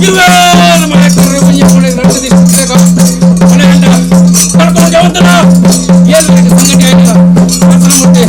ಇರುವೇರು ಮನೆ ಒಂಜಿ ಮನೆ ರಡ್ಡ್ ದಿನ ಮನೆ ಅಂಡ ಕರ್ಕೊಂಡು ಜವಂತನ ಏಳು ಸಂಗತಿ ಆಯ್ತಲ್ಲ ಮುಟ್ಟೆ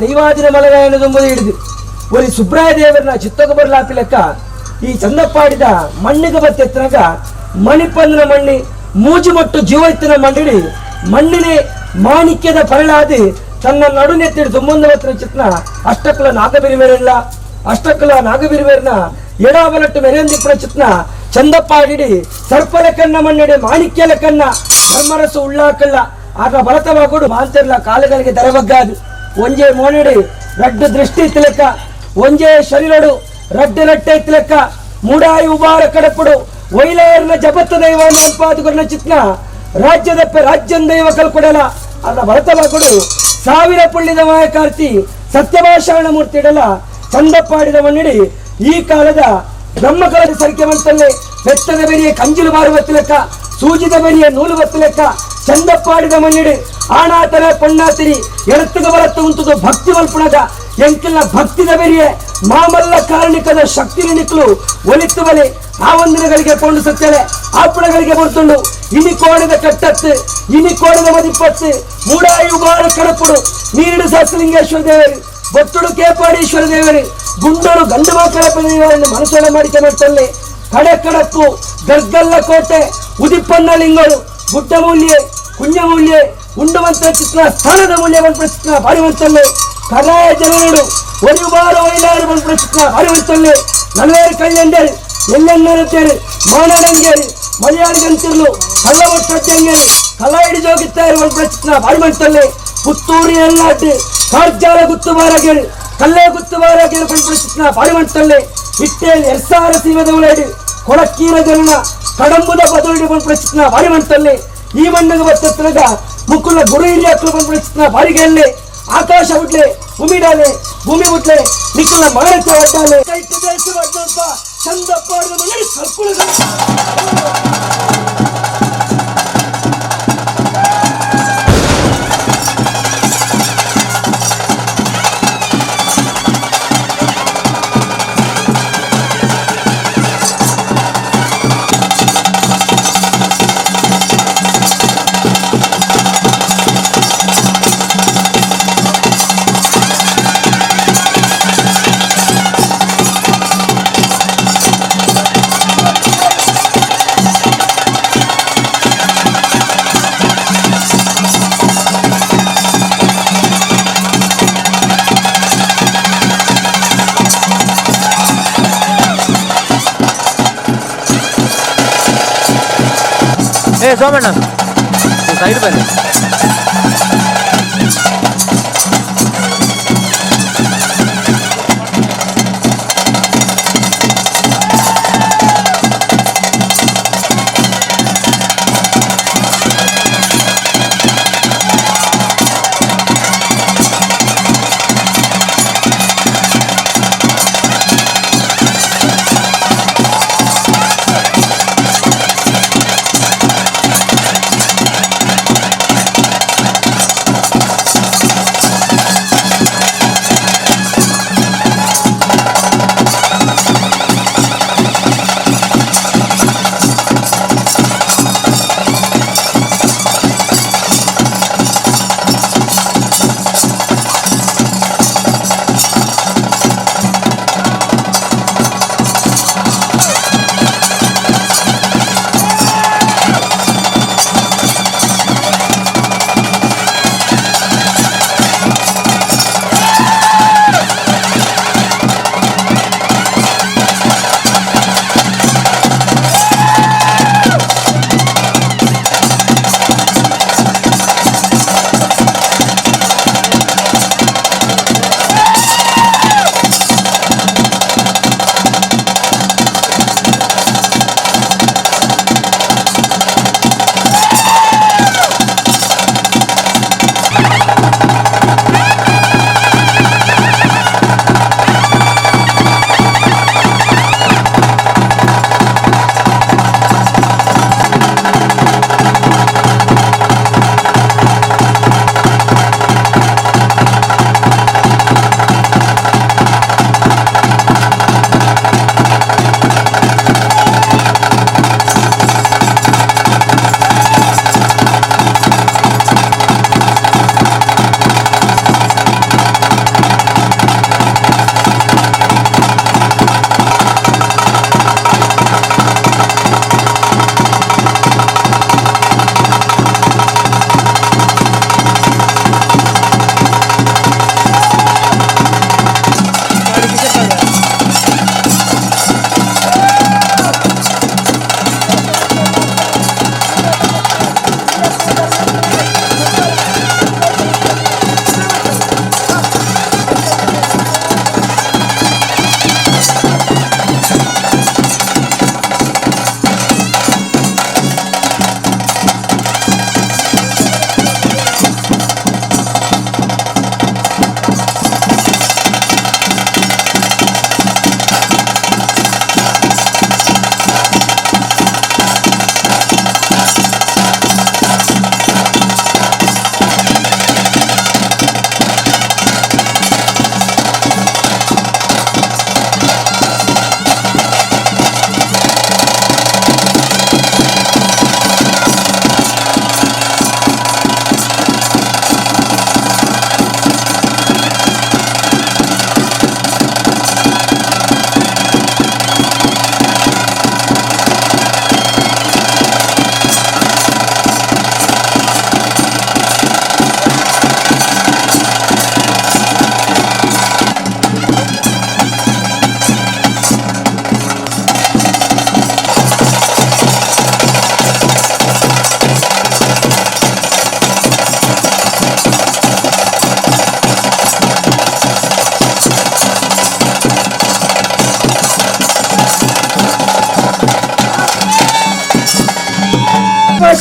ದೈವಾದಿನ ಮಲಗಾಯನ ದುಂಬುದು ಹಿಡಿದು ಒರಿ ಸುಬ್ರಾಯ ದೇವರನ್ನ ಚಿತ್ತೊಗ ಬರ್ಲಾಪಿ ಲೆಕ್ಕ ಈ ಚಂದಪ್ಪಾಡಿದ ಮಣ್ಣಿಗೆ ಬತ್ತೆತ್ತನಾಗ ಮಣಿಪಂದನ ಮಣ್ಣಿ ಮೂಜುಮೊಟ್ಟು ಜೀವೈತ್ತಿನ ಮಂಡಿಡಿ ಮಣ್ಣಿನೇ ಮಾಣಿಕ್ಯದ ಪರಳಾದಿ ತನ್ನ ನಡುನೆತ್ತಿಡು ತುಂಬೊಂದು ಬತ್ತಿನ ಚಿತ್ನ ಅಷ್ಟಕ್ಕಲ ನಾಗಬಿರಿಮೇರಲ್ಲ ಅಷ್ಟಕ್ಕಲ ನಾಗಬಿರಿಮೇರ್ನ ಎಡಾಬಲಟ್ಟು ಮೆರೆಯಂದಿಪ್ಪನ ಚಿತ್ನ ಚಂದಪ್ಪಾಡಿಡಿ ಸರ್ಪಲ ಕಣ್ಣ ಮಣ್ಣಿಡಿ ಮಾಣಿಕ್ಯಲ ಕಣ್ಣ ಧರ್ಮರಸು ಉಳ್ಳಾಕಲ್ಲ ಆಗ ಬಲತವಾಗುಡು ಮಾಂತಿರ್ಲ ಕಾಲುಗಳಿಗೆ ದರಬಗ್ಗಾದು ಒಂಜೆ ಮೋನಿಡಿ ರಡ್ಡು ದೃಷ್ಟಿ ತಿಲಕ ಒಂಜೆ ಶರೀರಡು ರಡ್ಡು ರಟ್ಟೆ ತಿಲಕ ಮೂಡಾಯಿ ಉಬಾರ ಕಡಪುಡು ವೈಲಾಯರ್ನ ಜಬತ್ತ ದೈವ ಅನ್ಪಾದುಕರ್ನ ಚಿತ್ನ ರಾಜ್ಯದಪ್ಪ ರಾಜ್ಯಂ ದೈವ ಕಲ್ಕೊಡಲ ಅದ ಭರತವಾಗುಡು ಸಾವಿರ ಪುಳ್ಳಿದ ಮಾಯಕಾರ್ತಿ ಸತ್ಯಭಾಷಾಣ ಮೂರ್ತಿ ಇಡಲ ಚಂದಪ್ಪಾಡಿದ ಮಣ್ಣಿಡಿ ಈ ಕಾಲದ ಬ್ರಹ್ಮಕಲದ ಸಂಖ್ಯೆ ಮಂತಲ್ಲೇ ಬೆತ್ತದ ಬೆರಿಯ ಕಂಜಿಲು ಮಾರುವ ತಿಲಕ ಸೂಜಿದ ಬೆರಿಯ ನೂಲು ಬತ್ತಲೆಕ್ಕ ಚಂದಪ್ಪಾಡಿದ ಮಣ್ಣಿಡಿ ಆಣಾತರ ಪೊಣ್ಣಾತಿರಿ ಎಡತ್ತಗ ಬರತ್ತ ಉಂಟುದು ಭಕ್ತಿ ಮಲ್ಪುಣಗ ಎಂಕಿಲ್ಲ ಭಕ್ತಿದ ಬೆರಿಯೆ ಮಾಮಲ್ಲ ಕಾರಣಿಕದ ಶಕ್ತಿ ನಿಕ್ಲು ಒಲಿತ್ತು ಬಲೆ ಆ ಒಂದಿನಗಳಿಗೆ ಕೊಂಡು ಸತ್ತಲೆ ಆಪಣಗಳಿಗೆ ಬರ್ತುಂಡು ಇನಿ ಕೋಣದ ಕಟ್ಟತ್ತು ಇನಿ ಕೋಣದ ಮದಿಪ್ಪತ್ತು ಮೂಡಾಯಿ ಉಬಾರ ಕಡಪುಡು ನೀರಿಡು ಸಹಸ್ರಲಿಂಗೇಶ್ವರ ದೇವರು ಬೊಟ್ಟುಡು ಕೇಪಾಡೀಶ್ವರ ದೇವರು ಗುಂಡರು ಗಂಡು ಮಕ್ಕಳ ದೇವರನ್ನು ಮನಸೋಣ ಮಾಡಿಕೆ ಮಾಡ್ತಲ್ಲೇ ಕಡೆ ಕಡಪ್ಪು ಗರ್ಗಲ್ಲ ಕೋಟೆ ಉದಿಪ್ಪನ್ನ ಲಿಂಗರು ಗುಡ್ಡ ಮೂಲ್ಯೆ ಕುಂಜ ಮೂಲ್ಯೆ ಉಂಡುವಂತ ಚಿತ್ರ ಸ್ಥಾನದ ಮೂಲ್ಯ ಬಂದ್ಬಿಡ ಬಾರಿವಂತಲ್ಲೇ ಕರಾಯ ಜನರು ಒರಿಯುಬಾರ ವೈಲಾರು ಬಂದ್ಬಿಡ ಚಿತ್ರ ಬಾರಿವಂತಲ್ಲೇ ನಲ್ವೇರು ಕಳ್ಳೆಂಡೇರು ಎಲ್ಲೆನ್ನರತೇರು ಮಾನಡಂಗೇರು ಮಲಯಾಳಿಗಂತಿರ್ಲು ಕಳ್ಳವಟ್ಟಂಗೇರು ಕಲ್ಲಾಯಿಡಿ ಜೋಗಿತ್ತಾರು ಬಂದ್ಬಿಡ ಚಿತ್ರ ಬಾರಿವಂತಲ್ಲೇ ಪುತ್ತೂರು ಎಲ್ಲಾಟು ಕಾರ್ಜಾಲ ಗುತ್ತುಬಾರಗೇರು ಕಲ್ಲೇ ಗುತ್ತುಬಾರಗೇರು ಬಂದ್ಬಿಡ ಚಿತ್ರ ಬಾರಿವಂತಲ್ಲೇ ಇಟ್ಟೇಲ್ ಎರ್ಸಾರ ಸೀಮದ ಉಳೇಡು ಕೊಳಕ್ಕೀರ ಜನನ ಕಡಂಬುದ ಬದಲಿಡಿ ಬಂದ್ಬಿಡ ಚಿತ್ರ ಬಾರಿವಂತಲ್ಲೇ ಈ ಮಣ್ಣಿಗೆ ಬತ್ತತ್ನಗ ಮುಕ್ಕುಲ ಗುರು ಹಿರಿಯಕ್ಲು ಬಂದ್ಬಿಡ ಚಿತ್ರ ಬಾರಿಗೆಲ್ಲೇ ಆಕಾಶ ಉಡ್ಲೆ ಭೂಮಿಡಾಲೆ ಭೂಮಿ ಉಡ್ಲೆ ನಿಕ್ಕುಲ ಮಾರಕ್ಕೆ ಒಡ್ಡಾಲೆ ಕೈತು ದೇಶ ಒಡ್ಡಪ್ಪ ಚಂದಪ್ಪ ಸರ್ಕುಲ. ಏ ಸೋಮಣ್ಣ, ಸೈಡ್ ಬನ್ನಿ.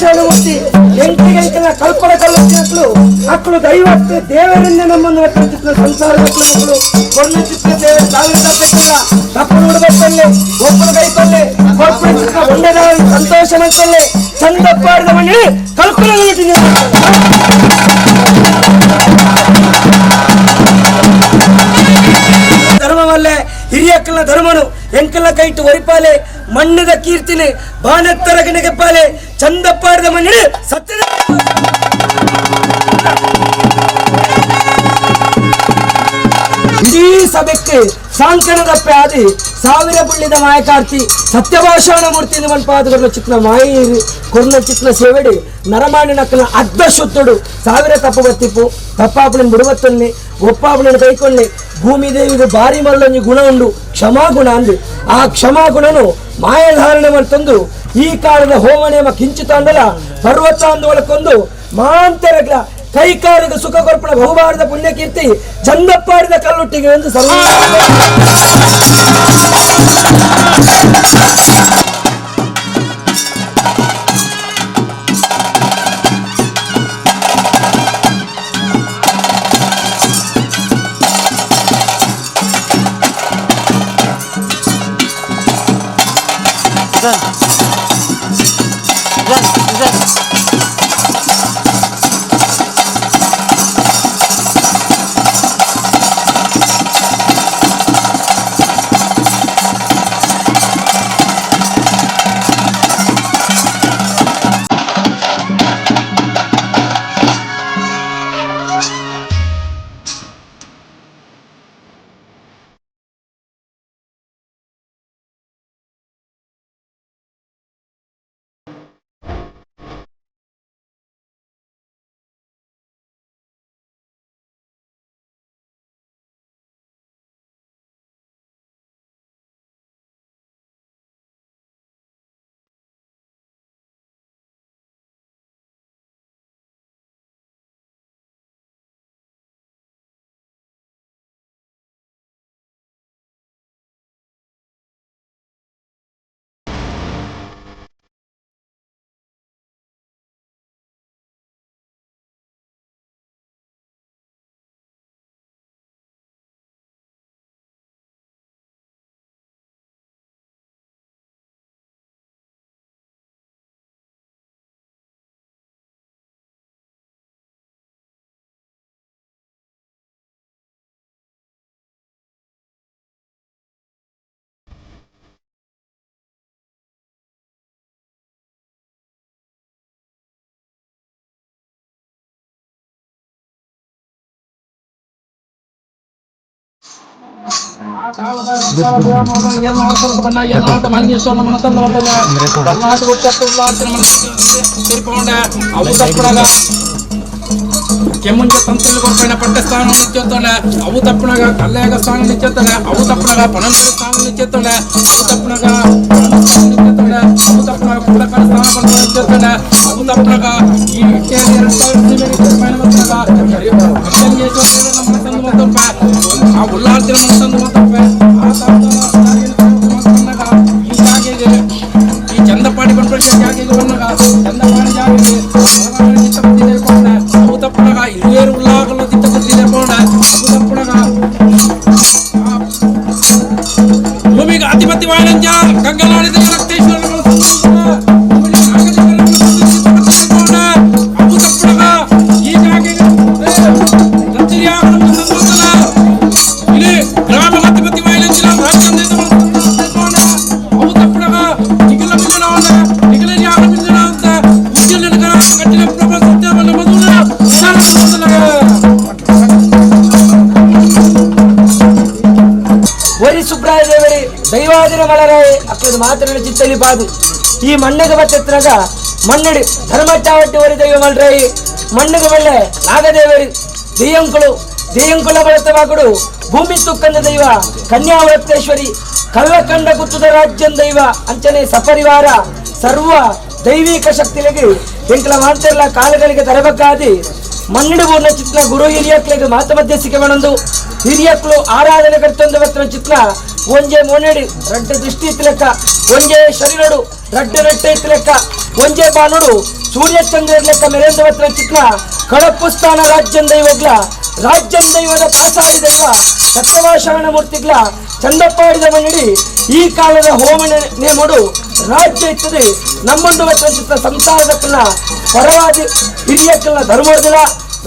ಸತ್ಯಭಾಷಾನುಮೂರ್ತಿ ಎಂಟಿಗೆಂಕಲ ಕಲ್ಪನ ಕಲ್ಲುತ್ತಿನట్లు ಅಕ್ಕಳು ದೈವಕ್ಕೆ ದೇವರನ್ನೇ ನಮ್ಮನ್ನು ಚಿತ್ರ ಸಂಸಾರದ ಮಕ್ಕಳು ಕೊರ್ಣ ಚಿತ್ರ ದೇವರ ಸಾವಿರ ತಪ್ಪಿಲ್ಲ ತಪ್ಪು ನೋಡಬೇಕಲ್ಲೇ ಒಬ್ಬರು ಕೈಕೊಳ್ಳೆ ಒಬ್ಬರ ಚಿತ್ರ ಒಂದೇದಾಗಿ ಸಂತೋಷ ಮಂತಲ್ಲೇ ಚಂದಪ್ಪಾಡಿದ ಮನೆ ಕಲ್ಪನೆ ಧರ್ಮವಲ್ಲೇ ಹಿರಿಯಕ್ಕಲ ಧರ್ಮನು ಎಂಕಲ ಕೈಟು ಒರಿಪಾಲೆ ಮಣ್ಣದ ಕೀರ್ತಿನಿ ಬಾನತ್ತರ ಗಣಗೆಪ್ಪಾಲೆ ಚಂದಪ್ಪಾಡಿದ ಮಣ್ಣಿನ ಸತ್ಯದ ಇಡೀ ಸಭೆಕ್ಕೆ ಸಾಂಕಣದಪ್ಪೆ ಆದಿ ಸಾವಿರ ಬುಳ್ಳಿದ ಮಾಯಕಾರ್ತಿ ಸತ್ಯಭಾಷಣ ಮೂರ್ತಿ ಮನ್ಪಾದಗಳ ಚಿತ್ರ ಮಾಯಿ ಕೊರ್ನ ಚಿತ್ರ ಸೇವಡಿ ನರಮಾಣಿನಕ್ಕನ ಅರ್ಧ ಶುದ್ಧುಡು ಸಾವಿರ ತಪ್ಪು ಬತ್ತಿಪ್ಪು ತಪ್ಪಾಪುಳಿನ ಬಿಡುವತ್ತನ್ನಿ ಒಪ್ಪಾಪುಳಿನ ಕೈಕೊಳ್ಳಿ ಭೂಮಿ ದೇವಿಗೆ ಭಾರಿ ಮಲ್ಲೊಂಜಿ ಗುಣ ಉಂಡು ಕ್ಷಮಾಗುಣ ಅಂದು ಆ ಕ್ಷಮಾಗುಣನು ಮಾಯಧಾರಣೆ ಮಲ್ತಂದು ಈ ಕಾಲದ ಹೋಮನೇಮ ಕಿಂಚಿತಾಂಡಲ ಪರ್ವತಾಂದೋಳಕ್ಕೊಂದು ಮಾಂತರಗ್ಲ ಕೈಕಾಲಿಗೆ ಸುಖ ಕೊರ್ಪಣ ಬಹುಬಾರದ ಪುಣ್ಯಕೀರ್ತಿ ಚಂದಪ್ಪಾಡಿದ ಕಲ್ಲುಟ್ಟಿಗೆ ಎಂದು ಸರ್ವ ಕೆಮ್ಮುಂಜ ತಂತ್ರಿಲು ಕೊರ್ಪೈನ ಪಟ್ಟ ಸ್ಥಾನ ನಿತ್ಯೋತ್ತಲೆ ಅವು ತಪ್ಪಣಗ ಕಲ್ಯಾಗ ಸ್ಥಾನ ನಿತ್ಯೋತ್ತಲೆ ಅವು ತಪ್ಪಣಗ ಪಣಂತರ ಸ್ಥಾನ ನಿತ್ಯೋತ್ತಲೆ ಅವು ತಪ್ಪಣಗ ನಿತ್ಯೋತ್ತಲೆ ಅವು ತಪ್ಪಣಗ ಕುಲಕರ ಸ್ಥಾನ ಪಣ ನಿತ್ಯೋತ್ತಲೆ ಅವು ತಪ್ಪಣಗ ಈ ಇಟ್ಟೆಯಲ್ಲಿ 2000 ಪೈನ ಮತ್ತಗ ಆ ಉಲ್ಲಾರ್ತಿನ ಮನಸ್ಸಂದು ಮತ್ತಪ್ಪ ಆ ಈ ಜಾಗೆಗೆ ಈ ಚಂದಪಾಡಿ ಬಂದ ಜಾಗೆಗೆ ಬಂದಾಗ ಚಂದಪಾಡಿ ಜಾಗೆಗೆ ಅವು ತಪ್ಪಣಗ ಇರುವೇರು ಉಲ್ಲಾಗಲು ದಿಟ್ಟ ಬುದ್ಧಿ ಪೋಣ ಅವು ತಪ್ಪಣಗ ಭೂಮಿಗೆ ಅಧಿಪತಿ ವಾಣಂಜ ಗಂಗನಾಡಿದ ರಕ್ತೇಶ್ವರ ಅವು ತಪ್ಪಣಗ ಈ ಜಾಗೆಗೆ ಇಲ್ಲಿ ಗ್ರಾಮ ಅಧಿಪತಿ ವಾಣಂಜ ರಾಜ್ಯ ಅವು ತಪ್ಪಣಗ ನಿಖಲ ಮಿಂಜನ ನಿಖಲ ಜಾಗ ಮಿಂಜನ ಅಂತ ಉಜ್ಜಲ ಕಟ್ಟಿನ ಪ್ರಭಾ ಸತ್ಯವನ್ನು ಮಧುರ ಒರಿ ಸುಬ್ರಾಯ ದೇವರಿ ದೈವಾದಿನ ಮಲರಾಯ ಅಕ್ಕದ ಮಾತನಾಡಿ ಚಿತ್ತಲಿ ಬಾದು ಈ ಮಣ್ಣಿಗೆ ಬತ್ತೆತ್ತನಾಗ ಮಣ್ಣಡಿ ಧರ್ಮಚಾವಟ್ಟಿ ಒರಿ ದೈವ ಮಲ್ರಾಯಿ ಮಣ್ಣಿಗೆ ಬೆಳ್ಳೆ ನಾಗದೇವರಿ ದೆಯ್ಯಂಕುಳು ದೆಯ್ಯಂಕುಳ ಬಳತವಾಗುಡು ಭೂಮಿ ತುಕ್ಕಂದ ದೈವ ಕನ್ಯಾವರತ್ತೇಶ್ವರಿ ಕಳ್ಳಕಂಡ ಗುತ್ತದ ರಾಜ್ಯಂ ದೈವ ಅಂಚನೆ ಸಪರಿವಾರ ಸರ್ವ ದೈವಿಕ ಶಕ್ತಿಗಳಿಗೆ ಎಂಕಲ ಮಾಂತೆಲ್ಲ ಕಾಲಗಳಿಗೆ ತರಬೇಕಾದಿ ಮಣ್ಣಿಡು ಪೂರ್ಣ ಚಿತ್ರ ಗುರು ಹಿರಿಯಕ್ಲಿಗೆ ಮಾತ ಮಧ್ಯಸ್ಥಿಕೆ ಮಾಡೊಂದು ಹಿರಿಯಕ್ಲು ಆರಾಧನೆ ಕರ್ತೊಂದು ಬತ್ತಿನ ಚಿತ್ರ ಒಂಜೆ ಮೊನೆಡಿ ರಡ್ಡ ದೃಷ್ಟಿ ಇತ್ತಲೆಕ್ಕ ಒಂಜೆ ಶರೀರಡು ರಡ್ಡ ರಟ್ಟೆ ಇತ್ತಲೆಕ್ಕ ಒಂಜೆ ಬಾನುಡು ಸೂರ್ಯಚಂದ್ರ ಲೆಕ್ಕ ಮೆರೇಂದ್ರ ಚಿಕ್ಕ ಕಡಪು ಸ್ಥಾನ ರಾಜ್ಯಂ ದೈವಗ್ಲ ರಾಜ್ಯಂ ದೈವದ ಪಾಸಾಡಿ ದೈವ ಸತ್ಯವಾಶರಣ ಮೂರ್ತಿಗ್ಲ ಚಂದಪ್ಪಾಡಿದ ಮನ್ನಡಿ ಈ ಕಾಲದ ಹೋಮ ನೇಮಡು ರಾಜ್ಯ ಇತ್ತದೆ ನಮ್ಮೊಂದು ಚಿತ್ರ ಸಂಸಾರದ ಕಲ್ಲ ಪರವಾದಿ ಹಿರಿಯಕ್ಕಲ್ಲ ಧರ್ಮದಿಲ್ಲ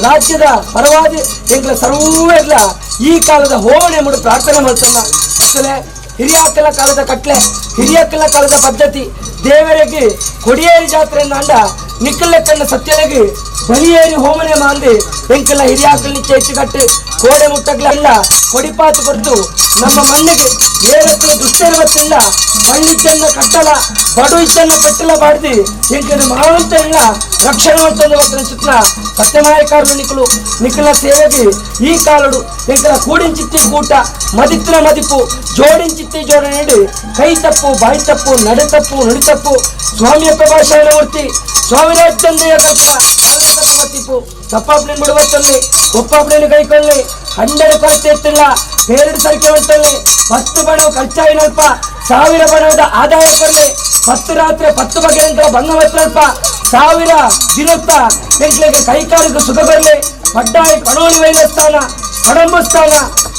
ರಾಜ್ಯದ ಪರವಾದಿ ಎಂಗ್ಲ ಸರ್ವೆಗ್ಲ ಈ ಕಾಲದ ಹೋಮ ನೇಮಡು ಪ್ರಾರ್ಥನೆ ಮಾಡ್ತಲ್ಲ. ಅಸಲೆ ಹಿರಿಯಾಕಲ ಕಾಲದ ಕಟ್ಲೆ ಹಿರಿಯಕ್ಕಲ ಕಾಲದ ಪದ್ಧತಿ ದೇವರಿಗೆ ಕೊಡಿಯೇರಿ ಜಾತ್ರೆ ಅಂಡ ನಿಕ್ಕಲ್ಲ ಕಣ್ಣ ಸತ್ಯನಿಗೆ ಬಲಿಯೇರಿ ಹೋಮನೆ ಮಾಂದಿ ಎಂಕೆಲ್ಲ ಹಿರಿಯಾಕಲ್ ನಿಚ್ಚೆ ಹೆಚ್ಚು ಕಟ್ಟು ಕೋಡೆ ಮುಟ್ಟಗ್ಲ ಇಲ್ಲ ಕೊಡಿಪಾತು ಕೊಡ್ತು ನಮ್ಮ ಮಣ್ಣಿಗೆ ಏರಕ್ಕಲ ದುಷ್ಟರು ಗೊತ್ತಿಲ್ಲ ಮಣ್ಣಿದ್ದನ್ನ ಕಟ್ಟಲ ಬಡು ಇದ್ದನ್ನ ಪೆಟ್ಟಲ ಬಾಡ್ದಿ ಎಂಕನ ಮಾವಂತ ಇಲ್ಲ ರಕ್ಷಣೆ ಮಾಡ್ತಂದು ಗೊತ್ತಿನ ಸುತ್ತ ಸತ್ಯನಾಯಕರು ನಿಕ್ಕಲು ನಿಕ್ಕಲ ಸೇವೆಗೆ ಈ ಕಾಲಡು ಎಂಕಲ ಕೂಡಿಂಚಿತ್ತಿ ಕೂಟ ಮದಿತ್ತಿನ ಮದಿಪು ಜೋಡಿಂಚಿತ್ತಿ ಜೋಡಣೆ ಕೈ ತಪ್ಪು ಬಾಯಿ ತಪ್ಪು ನಡೆ ತಪ್ಪು ನುಡಿ ತಪ್ಪು ಸ್ವಾಮಿಯಪ್ಪ ಭಾಷಾಯಣಮೂರ್ತಿ ಸ್ವಾಮಿರಾಜಚಂದ್ರಯ್ಯ ಕಲ್ಪ ಮತ್ತಿಪ್ಪು ತಪ್ಪಾಪ್ಲಿನ ಬಿಡುವತ್ತಲ್ಲಿ ಒಪ್ಪಾಪ್ಲಿನ ಕೈಕೊಳ್ಳಿ ಹಂಡೆಡು ಕೊರತೆ ಇತ್ತಿಲ್ಲ ಪೇರಡು ಸಂಖ್ಯೆ ಉಂಟಲ್ಲಿ 10 ಬಣವು ಖರ್ಚಾಯಿನಲ್ಪ 1000 ಬಣದ ಆದಾಯ ಕೊರಲಿ 10 ರಾತ್ರಿ 10 ಬಗೆಯಂತರ ಬಂಗವತ್ತಲ್ಪ 1000 ದಿನತ್ತ ಎಂಕ್ಲಿಗೆ ಕೈಕಾಲಿಗೆ ಸುಖ ಬರಲಿ ಪಡ್ಡಾಯಿ ಪಣೋಲಿ ವೈಲಸ್ಥಾನ ಪಡಂಬು ಸ್ಥಾನ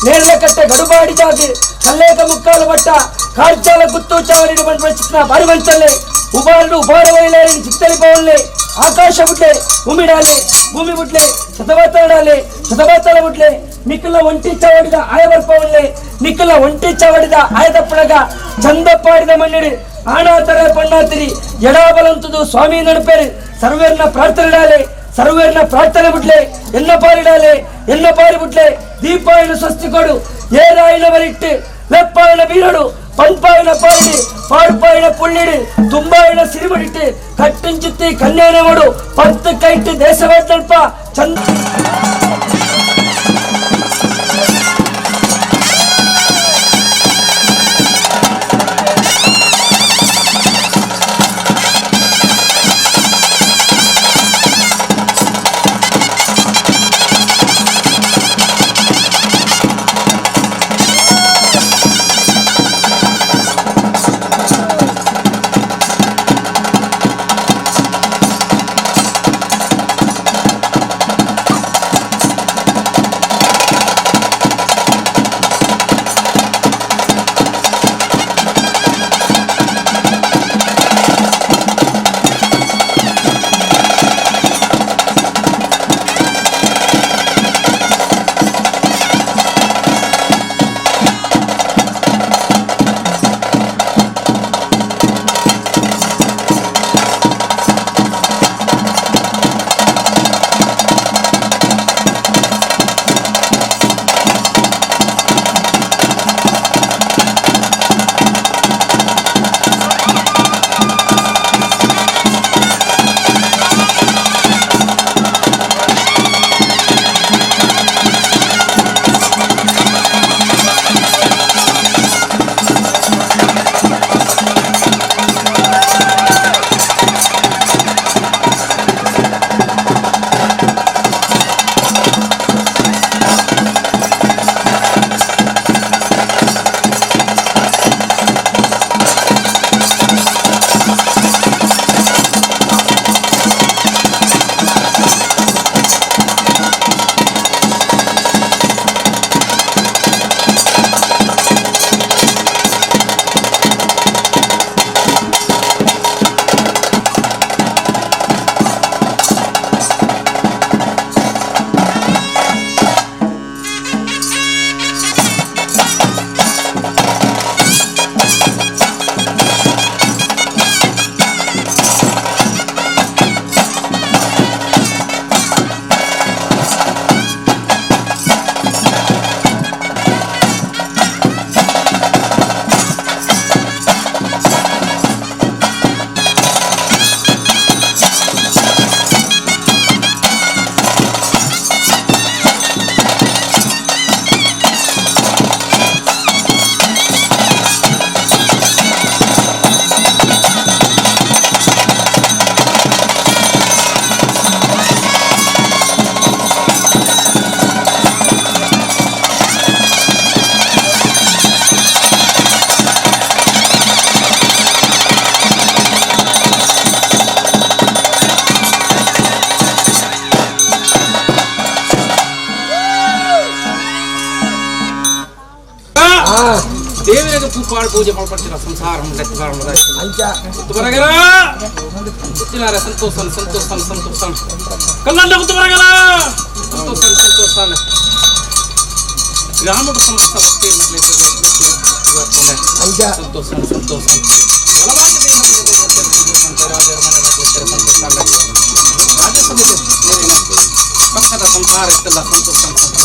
ನೇರಳೆಕಟ್ಟೆ ಗಡುಬಾಡಿ ಜಾತಿ ಕಲ್ಲೇಕ ಮುಕ್ಕಾಲು ಬಟ್ಟ ಕಾರ್ಚಾಲ ಗುತ್ತು ಚಾವಡಿ ಬಂದ ಬಾರಿ ಬಂತಲ್ಲಿ ಉಬಾರಡು ಉಬಾರ ವೈಲಾರಿ ಚಿತ್ತಲಿ ಪವನ್ಲಿ ಆಕಾಶ ಬುಟ್ಲೆ ಉಮಿಡಾಲಿ ಭೂಮಿ ಬುಟ್ಲೆ ಶತಮಾತಾಡಾಲಿ ಶತಮಾತಾಳ ಬುಟ್ಲೆ ನಿಕ್ಕಲ ಒಂಟಿ ಚಾವಡಿದ ಆಯ ಬರ್ಪವನ್ಲೆ ನಿಕ್ಕಲ ಒಂಟಿ ಚಾವಡಿದ ಆಯದಪ್ಪಣಗ ಚಂದಪ್ಪಾಡಿದ ಮಣ್ಣಿಡಿ ಆಣಾತರ ಪಣ್ಣಾತಿರಿ ಎಡಾಬಲಂತದು ಸ್ವಾಮಿ ನಡುಪೇರು ಸರ್ವೇರ್ನ ಪ್ರಾರ್ಥನೆ ಸರ್ವೇರ್ನ ಪ್ರಾರ್ಥನೆ ಬುಟ್ಲೆ ಎನ್ನ ಪಾರಿಡಾಲೆ ಎನ್ನ ಪಾರಿ ಬುಟ್ಲೆ ದೀಪಾಯನ ಸ್ವಸ್ತಿ ಕೊಡು ಏರಾಯಿನ ಬರಿಟ್ಟು ಲೆಪ್ಪಾಯಿನ ಬೀರಡು ಪಂಪಾಯಿನ ಪಾರಿಡಿ ಪಾಡ್ಪಾಯಿನ ಪುಳ್ಳಿಡಿ ತುಂಬಾಯಿನ ಸಿರಿಮಡಿಟ್ಟು ಕಟ್ಟಿಂಚಿತ್ತಿ ಕನ್ಯಾನೆ ಮಾಡು ಪತ್ತು ಕೈಟ್ಟು ದೇಶವಾದಲ್ಪ ಚಂದ ದೇವರಿಗೆ ಪೂಪಾಡು ಪೂಜೆ ಮಾಡ್ಪಡ್ತೀರ ಸಂಸಾರ ಬರಗರ ಗೊತ್ತಿಲ್ಲಾರ ಸಂತೋಷ ಸಂತೋಷ ಸಂತೋಷ ಕಲ್ಲಂಡ ಗೊತ್ತು ಬರಗರ ಸಂತೋಷ ಸಂತೋಷ ಗ್ರಾಮದ ಸಮಸ್ತ ಭಕ್ತಿ ಸಂತೋಷ ಸಂತೋಷ ರಾಜ್ಯಸಭೆ ಪಕ್ಕದ ಸಂಸಾರ ಇತ್ತಲ್ಲ ಸಂತೋಷ ಸಂತೋಷ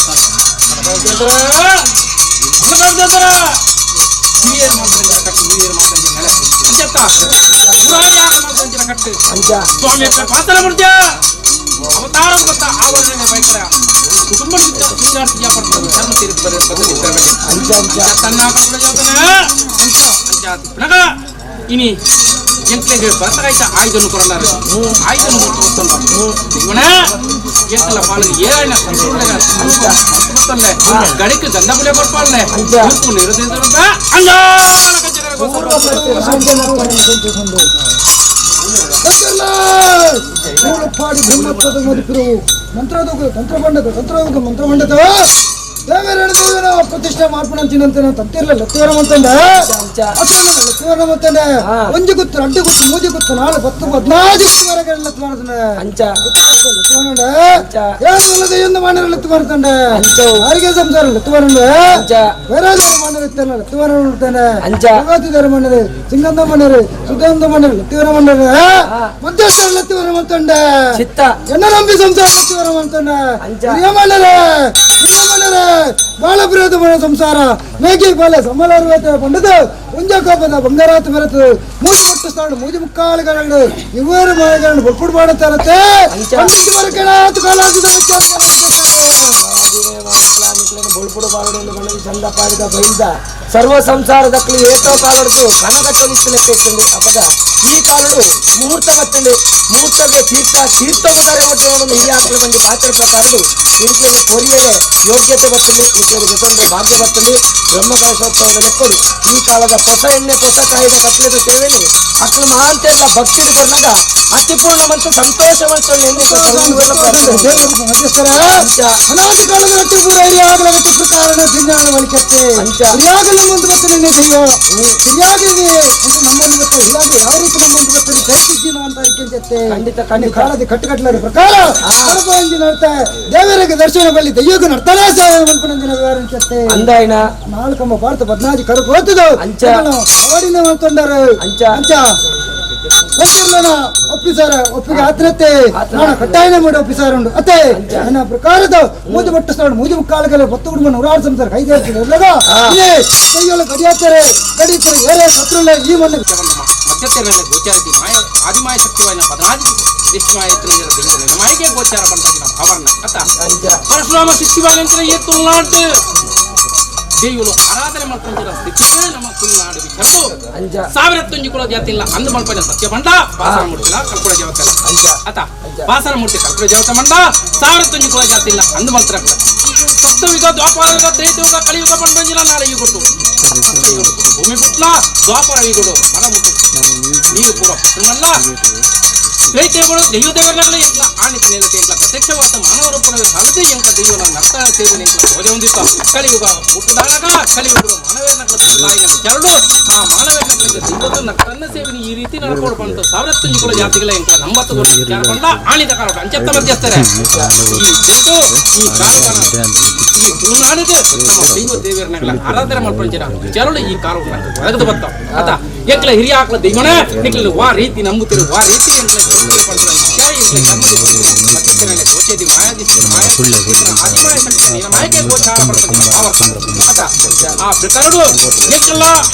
ಅವತಾರ ಗೊತ್ತ ಆವರಣೆ ಬೈಕರ ಕುಟುಂಬ ಇನಿ ಎಂಕ್ಲೆಗೆ ಬರ್ತಕಾಯ್ತ ಆಯುಧನು ಕೊರಲಾರ ಆಯುಧನು ಕೊಟ್ಟು ಇವನ ಎಂಕಲ ಪಾಲಿಗೆ ಏನ ಸಂತೋಷ ಗಡಿக்கு ಗಂಧ ಪುಲೆ ಕೊಡ್ಪಾಳೆ ಪಾಡಿ ಬ್ರಹ್ಮತ್ವದ ಮದುಪಿರುವು ಮಂತ್ರದೋಗ ತಂತ್ರಬಂಡದ ತಂತ್ರಯೋಗ ಮಂತ್ರಬಂಡದ ದೇವರ ದೇವರ ಪ್ರತಿಷ್ಠೆ ಮಾಡ್ಕೊಂಡಂತಿನಂತೆ ನಾನು ತತ್ತಿರ್ಲ ಲತ್ತುವರ ಮಂತಂಡೆ ಲತ್ತುವರ ಮಂತಂಡೆ ಒಂಜಿ ಗುತ್ತು ಅಡ್ಡು ಗುತ್ತು ಮೂಜಿ ಗುತ್ತು ನಾಲ್ಕು ಪತ್ತು ಹದಿನಾಲ್ಕು ಗುತ್ತುವರೆಗೆ ಲತ್ತು ಮಾಡ್ತಾನೆ ಲತ್ತುವರಂಡೆ ಏಳು ಮಾನರ ಲತ್ತು ಮಾಡ್ತಾನೆ ಆರಿಗೆ ಸಂಸಾರ ಲತ್ತುವರಂಡೆ ವೈರಾಜರ ಮಾನರ ಇರ್ತಾನೆ ಲತ್ತುವರ ನೋಡ್ತಾನೆ ಭಗವತಿದಾರ ಮನ್ನರು ಸಿಂಗಂದ ಮನ್ನರು ಸುಧಾಂದ ಮನ್ನರು ಲತ್ತುವರ ಮನ್ನರು ಮಧ್ಯಸ್ಥರ ಲತ್ತುವರ ಮಂತಂಡೆ ಎನ್ನ ನಂಬಿ ಸಂಸಾರ ಲತ್ತುವರ ಮಂತಂಡೆ ಹಿರಿಯ ಮನ್ನರೇ ಹಿರಿಯ ಮನ್ನರೇ ಬಾಳ ಪ್ರೇತ ಸಂಸಾರ ಮೇಗಿ ಬಾಲೆ ಸಮಲಾರ್ವೇತ ಪಂಡದ ಒಂಜಕೋಪದ ಬಂಗಾರಾತ ಬರತು ಮೂಜಿ ಮುಟ್ಟು ಸ್ಥಾನ ಮೂಜಿ ಮುಕ್ಕಾಲುಗಳನ್ನು ಇವರು ಮಳೆಗಳನ್ನು ಬೊಕ್ಕುಡು ಮಾಡುತ್ತಾರತ್ತೆ ಚಂದ ಪಾಡಿದ ಬೈದ ಸರ್ವ ಸಂಸಾರದಕ್ಕಲು ಏತೋ ಕಾಲುಡು ಕನಕಟ್ಟೊಂದಿತ್ತು ಲೆಕ್ಕ ಇತ್ತಂడి ಅಪದ ಈ ಕಾಲುಡು ಮುಹೂರ್ತ ಬತ್ತಂడి ಮುಹೂರ್ತಗೆ ತೀರ್ಥ ತೀರ್ಥಗುತ್ತಾರೆ ಒಟ್ಟು ಹಿರಿಯ ಆಕಳು ಬಂದು ಪಾತ್ರ ಪ್ರಕಾರಡು ಇಂಕ್ಲೆಗೆ ಕೊರಿಯರೆ ಯೋಗ್ಯತೆ ಬತ್ತಂಡಿ ಇಂಕ್ಲೆಗೆ ಜೊತೆ ಭಾಗ್ಯ ಬತ್ತಂಡಿ ಬ್ರಹ್ಮಕಲಶೋತ್ಸವದ ಲೆಕ್ಕಡು ಈ ಕಾಲದ ಹೊಸ ಎಣ್ಣೆ ಹೊಸ ಕಾಯಿದ ಕತ್ಲೆದ ಸೇವೆನು ಅಕ್ಕಳು ಮಹಾಂತೆಲ್ಲ ಭಕ್ತಿ ಕೊಡ್ನಾಗ ಅತಿಪೂರ್ಣ ಮತ್ತು ಸಂತೋಷ ಅನಾದಿ ಕಾಲದ ರಟ್ಟಿ ಪೂರ ಹಿರಿಯಾಗಲ ಗಟ್ಟಿ ಪ್ರಕಾರ ಜಿಜ್ಞಾನ ಬಳಿಕತ್ತೆ ಹಿರಿಯಾಗಲ ಮುಂದೆ ಬರ್ತೇನೆ ದೈವ ಹಿರಿಯಾಗಿದೆ ಅಂತ ನಮ್ಮೊಂದು ಬರ್ತದೆ ಹಿರಿಯಾಗ ಯಾವ ರೀತಿ ನಮ್ಮೊಂದು ಬರ್ತದೆ ದೈತಿದ್ದೀನ ಅಂತ ಅರಿಕೆಂಚತ್ತೆ ಖಂಡಿತ ಖಂಡಿತ ಕಾಲದ ಕಟ್ಟುಕಟ್ಟಲ ಪ್ರಕಾರ ನಡ್ತಾ ದೇವರಿಗೆ ದರ್ಶನ ಬಲ್ಲಿ ದೈವಕ್ಕೆ ನಡ್ತಾನೆ ಮನ್ಪುನಂಜಿನ ವ್ಯವಹಾರ ಅಂಚತ್ತೆ ಅಂದಾಯನ ನಾಲ್ಕಂಬ ಭಾರತ ಬದ್ನಾಜಿ ಕರುಪು ಹೋಗ್ತದ ಅಂಚ ಅವಾಡಿನ ಮಾಡ್ಕೊಂಡಾರ ಅಂಚ ಅಂಚ ಒಪ್ಪಿರ್ಲನ ಒಪ್ಪಿಸಾರ ಒಪ್ಪಿಗೆ ಆತ್ರತೆ ನಾನು ಕಟ್ಟಾಯನ ಮಾಡಿ ಒಪ್ಪಿಸಾರ ಉಂಡು ಅತ್ತೆ ನನ್ನ ಪ್ರಕಾರದ ಮೂಜು ಬಟ್ಟು ಮೂಜು ಮುಕ್ಕಾಲುಗಳ ಒತ್ತು ಕುಟುಂಬ ನೂರಾರು ಸಂಸಾರ ಕೈ ಕೈಯೊಳ ಗಡಿಯಾತಾರೆ ಗಡಿತಾರೆ ಏರೇ ಸತ್ರುಳ್ಳ ಈ ಮಣ್ಣು ಮಧ್ಯಸ್ಥರಲ್ಲಿ ಗೋಚಾರತಿ ಮಾಯ ಆದಿಮಾಯ ಶಕ್ತಿವಾಯಿನ ಪದನಾದಿ ದಿಷ್ಟಿಮಾಯ ಮಾಯಕ್ಕೆ ಗೋಚಾರ ಪಂಡಿನ ಭಾವರ್ಣ ಅತ್ತ ಪರಶುರಾಮ ಶಿಕ್ಷಿವಾನಂತರ ಈ ತುಳುನಾಡು ದೇವರು ಆರಾಧನೆ ಮಾಡ್ಕೊಂಡಿರೋ ಸ್ಥಿತಿಯೇ ನಮ್ಮ ತುಳುನಾಡು ವಿಚಾರದು ಸಾವಿರ ತುಂಜಿ ಕುಲ ಜಾತಿ ಇಲ್ಲ ಅಂದು ಮಲ್ಪನ ಸತ್ಯ ಬಂಡ ಬಾಸರ ಮೂರ್ತಿಲ ಕಲ್ಪುರ ಜಾವತ್ತಲ್ಲ ಆತ ಬಾಸರ ಮೂರ್ತಿ ಕಲ್ಪುರ ಜಾವತ ಮಂಡ ಸಾವಿರ ತುಂಜಿ ಕುಲ ಜಾತಿ ಇಲ್ಲ ಅಂದು ಮಲ್ತರ ಸಪ್ತಯುಗ ದ್ವಾಪರಯುಗ ತ್ರೇತಯುಗ ಕಲಿಯುಗ ಬಂಡಿಲ್ಲ ನಾಳೆ ಯುಗಟ್ಟು ಭೂಮಿ ಪುಟ್ಲ ದ್ವಾಪರ ಯುಗಡು ಮರ ಮುಟ್ಟು ನೀರು ಪೂರ ಪಟ್ಟಣಲ್ಲ ತ್ರೇತಯುಗಗಳು ದೈವ ದೇವರನ್ನಾಗಲೇ ಎಂಕ್ಲ ಆಣಿತ ನೆಲಕ್ಕೆ ಎಂಕ್ಲ ಪ್ರತ್ಯಕ್ಷವಾದ ಮಾನವ ರೂಪದ ಹಲದೆ ಎಂಕ ದೈವನ ನರ್ತ ಸೇವನೆ ಎಂಕ್ಲ ಹೋದೆ ಹೊಂದಿತ್ತ ಕಲಿಯುಗ ಹುಟ್ಟುದಾಳಗ ಕಲಿಯುಗಗಳು ಮಾನವೇರ್ನಗಳ ತಾಯಿನ ಚರಡು ಆ ಮಾನವೇರ್ನಗಳಿಗೆ ದೈವದ ನರ್ತನ್ನ ಸೇವನೆ ಈ ರೀತಿ ನಡ್ಕೊಡು ಬಂತು ಸಾವಿರತ್ತೊಂದು ಕುಲ ಜಾತಿಗಳ ಎಂಕ್ಲ ನಂಬತ್ತು ವಿಚಾರ ಬಂದ ಆಣಿತ ಕಾರಣ ಅಂಚತ್ತ ಮಧ್ಯಸ್ಥರೇ ಈ ಜನತು ಈ ಕಾಲುವನ ಈ ತುಳುನಾಡಿಗೆ ನಮ್ಮ ದೈವ ದೇವರನ್ನಗಳ ಆರಾಧನೆ ಮಾಡ್ಕೊಂತೀರ ಚರಳು ಈ ಕಾಲುವನ ಒಳಗದು ಬರ್ತಾವ ಆತ ಎಂಕ್ಲ ಹಿರಿಯ ಆಕ್ಲ ದೈವನೇ ನಿಕ್ಲ ವಾ ರೀತಿ ನಂಬುತ್ತೀರಿ ವಾ ರೀತಿ ಎಂಕ್ಲ ಆ ಪ್ರಕಾರಡು ಎಂಕಲ್ಲ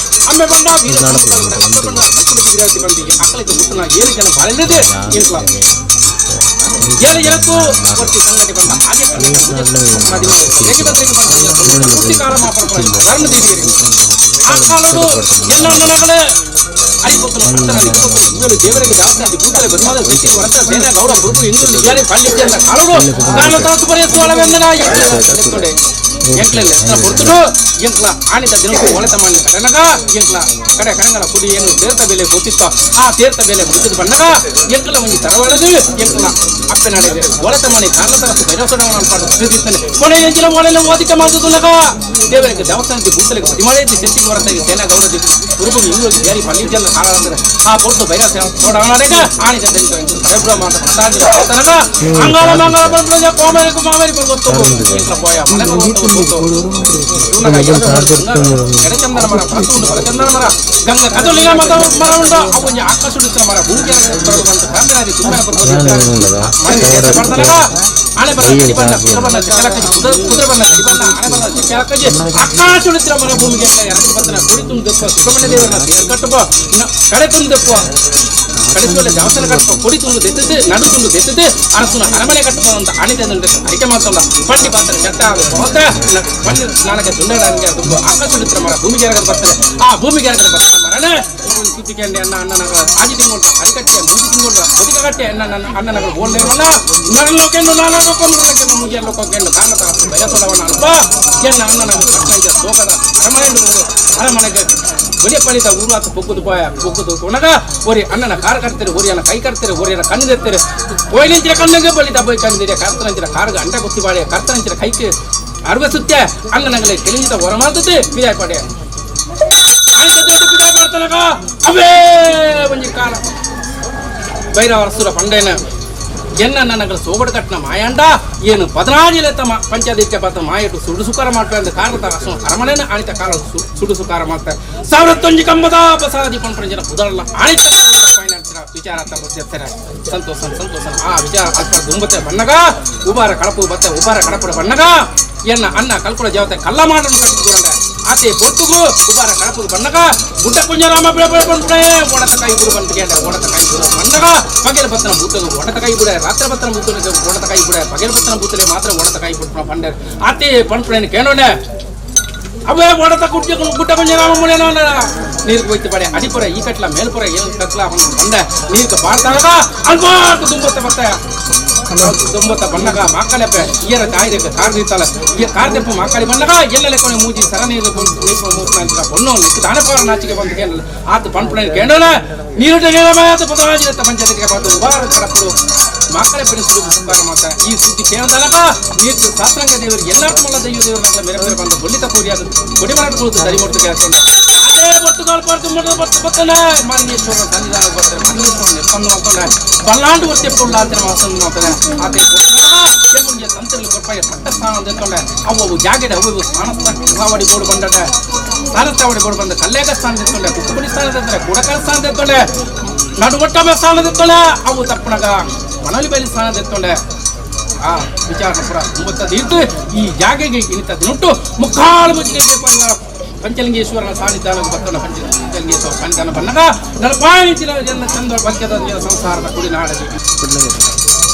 ಅಮ್ಮೆ ಬಂಡ ವೀರ ಬಂಡ ಬಂದು ಅಕ್ಕಲಿಗೆ ಹುಟ್ಟುನ ಏಳು ಜನ ಬಾಳಿದೆ ಎಂಕ್ಲ ಏಳು ಜನಕ್ಕೂ ಕೊಟ್ಟಿ ಸಂಗತಿ ಬಂದ ಆನೆ ಆ ಕಾಲಡು ಎಲ್ಲ ನನಗಳೇ ಅರಿಪೊತ್ತಲು ಅರ್ಥನ ದೇವರಿಗೆ ಜಾಸ್ತಿ ಭೂತಲೆ ಬದುಮಾದ ಶಕ್ತಿ ಹೊರತ ಸೇನೆ ಗೌಡ ಗುರುಪು ಇಂದು ನಿಜಾರಿ ಪಾಂಡಿತ್ಯ ಅಂತ ಕಾಲಡು ಕಾಲ ತಾಸು ಬರೆಯತ್ತು ಅಳವೆಂದನ ಎಂಕ್ಲೆಲ್ಲ ಎತ್ತರ ಕೊಡ್ತಡು ಎಂಕ್ಲ ಆಣಿದ ದಿನಕ್ಕೂ ಒಳೆತ ಮಾಡಿ ಕಡೆನಗ ಎಂಕ್ಲ ಕಡೆ ಕಣಗಳ ಕುಡಿ ಏನು ತೀರ್ಥ ಬೆಲೆ ಗೊತ್ತಿತ್ತ ಆ ತೀರ್ಥ ಬೆಲೆ ಮುಗಿದ ಬಂದಾಗ ಎಂಕ್ಲ ಒಂಜಿ ತರವಳದು ಎಂಕ್ಲ ಅಪ್ಪೆ ಕಳಪೆನಾಡಿಗೆ ಒಳತ ಮನೆ ಕಾರಣ ಭೈರವಸಡವನ ಅನ್ಪಾಡು ಸುದ್ದಿತ್ತಾನೆ ಕೊನೆ ಎಂಚಿನ ಒಳೆಲ್ಲ ಓದಿಕ ಮಾಡ್ತುಲ್ಲಕ ದೇವರಿಗೆ ದೇವಸ್ಥಾನಕ್ಕೆ ಭೂತಲಿಗೆ ಪದಿಮಾಳೆ ಶೆಟ್ಟಿಗೆ ಹೊರತಾಗಿ ಸೇನಾ ಗೌರವ ಉರುಪು ಇಂಗ್ಲಿಷ್ ಬೇರೆ ಪಲ್ಲಿಜಲ್ಲ ಕಾರಣ ಆ ಪೊರ್ತು ಭೈರವ ಸೋಡವನಾಡೇಗ ಆಣಿ ತಡೆಬ್ರ ಮಾತ ತನಕ ಅಂಗಾಲ ಮಂಗಾಲ ಬಂದ ಕೋಮರಿ ಮಾಮರಿ ಗೊತ್ತು ಪೋಯ ಮನೆ ಗೊತ್ತು ಎಡಚಂದನ ಮರ ಪರತು ಬಲಚಂದನ ಮರ ಗಂಗಾ ಕದಲಿಗ ಮತ ಮರ ಉಂಡ ಅವು ಆಕಾಶ ಮರ ಭೂಮಿಗೆ ಬಂತು ತುಂಬಾ ಆಣೆ ಬರ ಕಡಿಬಣ್ಣ ಕುದುರೆ ಬಣ್ಣ ಚಕ್ಕಲಕ್ಕಜಿ ಕುದುರೆ ಬಣ್ಣ ಕಡಿಬಣ್ಣ ಆಣೆ ಬಣ್ಣ ಚಕ್ಕಲಕ್ಕಜಿ ಆಕಾಶ ಮರ ಭೂಮಿಗೆ ಎರಡು ಬರ್ತಾನೆ ಕೊಡಿ ತುಂದಪ್ಪ ಸುಬ್ರಹ್ಮಣ್ಯ ದೇವರನ್ನ ತೇರು ಕಟ್ಟಪ್ಪ ಕಡೆ ತುಂದಪ್ಪ ಕಡಿಸುವಲ್ಲ ದೇವಸ್ಥಾನ ಕಟ್ಟಪ್ಪ ಕೊಡಿ ತುಂಡು ದೆತ್ತದ್ದು ನಡು ತುಂಡು ದೆತ್ತದ್ದು ಅರಸನ ಅರಮನೆ ಕಟ್ಟಪ್ಪ ಅಂತ ಅಣಿದೆ ಅರಿಕೆ ಮಾತಲ್ಲ ಪಂಡಿ ಪಾತ್ರ ಚಟ್ಟ ಹೋದ ಪಂಡಿ ನಾನಕ್ಕೆ ದುಂಡಾಡಂಗೆ ಅದು ಆಕಾಶ ಮರ ಭೂಮಿಗೆ ಬರ್ತಾರೆ ಆ ಭೂಮಿಗೆ ಬರ್ತಾನೆ ಮರಣ ಸುದ್ದಿಕೆಂಡೆ ಅಣ್ಣ ಅಣ್ಣನಗಳ ಆಜಿ ತಿಂಗಳು ಅರಿಕಟ್ಟೆ ಮೂಜಿ ತಿಂಗಳು ಒದಿಕ ಕಟ್ಟೆ ಅಣ್ಣ ನನ್ನ ಅಣ್ಣನಗಳ ಓಲ್ಲೇವಲ್ಲ ನರಲೋಕೆಂಡು ನಾನಲೋಕೆಂಡು ಮುಗಿಯಲೋಕೆಂಡು ಕಾರಣ ಬಯಸೋಲವನ ಅಲ್ಪ ಎನ್ನ ಅಣ್ಣನಗಳು ಪಟ್ಟಣ ಸೋಗದ ಅರಮನೆ ಅರಮನೆಗೆ வெளிய பழித்த ஊராத்து பொக்குது போய பொக்குது உனக ஒரு அண்ணனை கார் கடத்துரு ஒரு அண்ணன் கை கடத்துரு ஒரு அண்ணன் கண்ணு தெத்துரு கோயிலிஞ்சிர கண்ணுக்கு பழித்த போய் கண்ணு தெரிய கருத்தனஞ்சிர காருக்கு அண்டை குத்தி பாடிய கருத்தனஞ்சிர கைக்கு அறுவை சுத்த அண்ணனங்களை தெளிஞ்சத உரமாத்துட்டு பிதாய் பாடிய பிதாய் பார்த்தனக்கா அவே கொஞ்சம் காலம் பைரவரசுர பண்டேன என்ன ನನಗೆ ಸೋಗಡು ಕಟ್ಟನ ಮಾಯಾಂಡ ಏನು ಪದನಾಜಿಲೆತ್ತ ಪಂಚಾದಿತ್ಯ ಪಾತ ಮಾಯಟು ಸುಡು ಸುಕಾರ ಮಾಡ್ತಾರೆ ಅಂತ ಕಾರಣ ಅರಮನೆನ ಆಣಿತ ಕಾಲ ಸುಡು ಸುಕಾರ ಮಾಡ್ತಾರೆ ಸಾವಿರತ್ತೊಂಜಿ ಕಂಬದ ಬಸಾದಿ ಪಂಪರಂಜನ ಪುದರಲ್ಲ ಆಣಿತ ವಿಚಾರ ಅಂತ ಗೊತ್ತಿರ್ತಾರೆ ಸಂತೋಷ ಸಂತೋಷ ಆ ವಿಚಾರ ಅಲ್ಪ ದುಂಬತ್ತೆ ಬಣ್ಣಗ ಉಬಾರ ಕಳಪು ಬತ್ತೆ ಉಬಾರ ಕಳಪುಡ ಬಣ್ಣಗ ಎನ್ನ ಅನ್ನ ಕಲ್ಕುಳ ದೇವತೆ ಕಲ್ಲ ಮಾಡನ್ನು ಕಟ್ಟಿಕೊಂಡೆ ಆತೆ ಬೊತ್ತುಗು ಉಬಾರ ಕಳಪು ಬಣ್ಣಗ ಗುಡ್ಡ ಕುಂಜರಾಮ ಬಂದ್ಬಿಡೆ ಒಡತ ಕೈ ಬಿಡು ಬಂದು ಕೇಳ ಒಡತ ಕೈ ಬಿಡು ಬಣ್ಣಗ ಪಗೆಲ ಬತ್ತನ ಬೂತಗು ಒಡತ ಕೈ ಬಿಡೆ ರಾತ್ರಿ ಬತ್ತನ ಬೂತನಿಗೆ ಒಡತ ಕೈ ಬಿಡೆ ಪಗೆಲ ಬತ್ತನ ಬೂತಲೆ ಮಾತ್ರ ಒಡತ ಕೈ ಬಿಟ್ಟು ಪಂಡೆ ಆತೆ ಪಂಪಣೆ ಕೇಳೋಣ ಅವೇ ಒಡತ ಗುಡ್ಡ ಗುಡ್ಡ ಕುಂಜರಾಮ ಮುಳೆನ ನೀರು ಹೋಯ್ತು ಬಡೆ ಅಡಿಪುರ ಈ ಕಟ್ಲ ಮೇಲ್ಪುರ ಏನು ಕಟ್ಲ ಬಂದೆ ನೀರು ಬಾರ್ತಾಗ ಅಲ್ಪಾಟ ದುಂಬತ್ತ ಬರ್ತಾಯ ದುಂಬತ್ತ ಬಣ್ಣಗ ಮಾಕಳೆಪ್ಪ ಈರ ತಾಯಿದಕ್ಕೆ ಕಾರ್ ನಿಂತಲ್ಲ ಈ ಕಾರ್ ದೆಪ್ಪ ಮಾಕಾಳಿ ಬಣ್ಣಗ ಎಲ್ಲೆಲ್ಲ ಕೊನೆ ಮೂಜಿ ಸರ ನೀರು ಪೊಣ್ಣು ನಿಕ್ಕ ದಾನಪಾರ ನಾಚಿಕೆ ಬಂದು ಕೇಳಲ್ಲ ಆತ ಪಂಪಣೆ ಕೇಳೋಣ ನೀರು ಪದರಾಜಿರತ್ತ ಪಂಚಾಯತ್ಗೆ ಪಾತು ಉಬಾರ ಕಡಪಡು ಮಾಕಳೆ ಬೆಳೆಸಲು ಉಪಕಾರ ಮಾತ ಈ ಸುದ್ದಿ ಕೇಳದಲಗ ನೀರು ಶಾಸ್ತ್ರಂಗ ದೇವರು ಎಲ್ಲಾಟ ಮಲ್ಲ ದೈವ ದೇವರ ಮೇರೆ ಬೇರೆ ಬಂದು ಬೊಳ್ಳಿತ ಕೂರಿಯಾದ ಕೊಡಿ ಮರಾಟ ಕುಳಿತು ದರಿ ಮುಟ್ಟು ಕೇಳ್ಕೊಂಡು ಅದೇ ಬೊತ್ತುಗಳು ಬರ್ತು ಮುಟ್ಟು ಬತ್ತು ಬತ್ತನೆ ಮಾಲಿಂಗೇಶ್ವರ ಸನ್ನಿಧಾನ ಬರ್ತಾರೆ ಮಾಲಿಂಗೇಶ್ವರ ನಿರ್ಬಂಧ ಮಾಡ್ಕೊಂಡೆ ಬಲ್ಲಾಂಡು ಒತ್ತೆಪ್ಪುಳ್ಳ ಅಂತ ವಾಸನ ಮಾಡ್ತಾನೆ ಆತ ಮುಂಜೆ ತಂತ್ರಗಳು ಕೊಟ್ಪಾಯ ಪಟ್ಟ ಸ್ಥಾನ ಅಂದ್ಕೊಂಡೆ ಅವು ಜಾಗಡೆ ಅವು ಇವು ಸ್ಥಾನಸ್ಥಾವಡಿ ಬೋರ್ಡ್ ಬಂದಡೆ ಸ್ಥಾನಸ್ಥಾವಡಿ ಬೋರ್ಡ್ ಬಂದ ಕಲ್ಲೇಗ ಸ್ಥಾನ ತೆತ್ಕೊಂಡೆ ಕುಕ್ಕುಪುಡಿ ಸ್ಥಾನ ತೆತ್ತಾರೆ ಕುಡಕಲ್ ಸ್ಥಾನ ತೆತ್ಕೊಂಡೆ ನಡುವಟ್ಟಮ ಸ್ಥಾನ ತೆತ್ಕೊಂಡೆ ಅವು ತಪ್ಪಣಗ ಮನಲಿ ಬೈಲಿ ಸ್ಥಾನ ತೆತ್ಕೊಂಡೆ ಆ ವಿಚಾರ ಪುರ ಒಂಬತ್ತದ್ದು ಈ ಜಾಗೆಗೆ ಇನಿತ ದಿನಟ್ಟು ಮುಕ್ಕಾಲು ಮುಚ್ಚಿಗೆ ಪರಿವಾರ ಪಂಚಲಿಂಗೇಶ್ವರನ ಸಾನ್ನಿಧಾನ ಬರ್ತಾನೆ ಪಂಚಲಿಂಗೇಶ್ವರ ಸಾನ್ನಿಧಾನ ಬಂದಾಗ ನಲಪಾಯಿನ ಜನ ಚಂದ ಪಂಚದ ಸಂಸಾರದ ಕುಡಿ ನಾಡಲಿ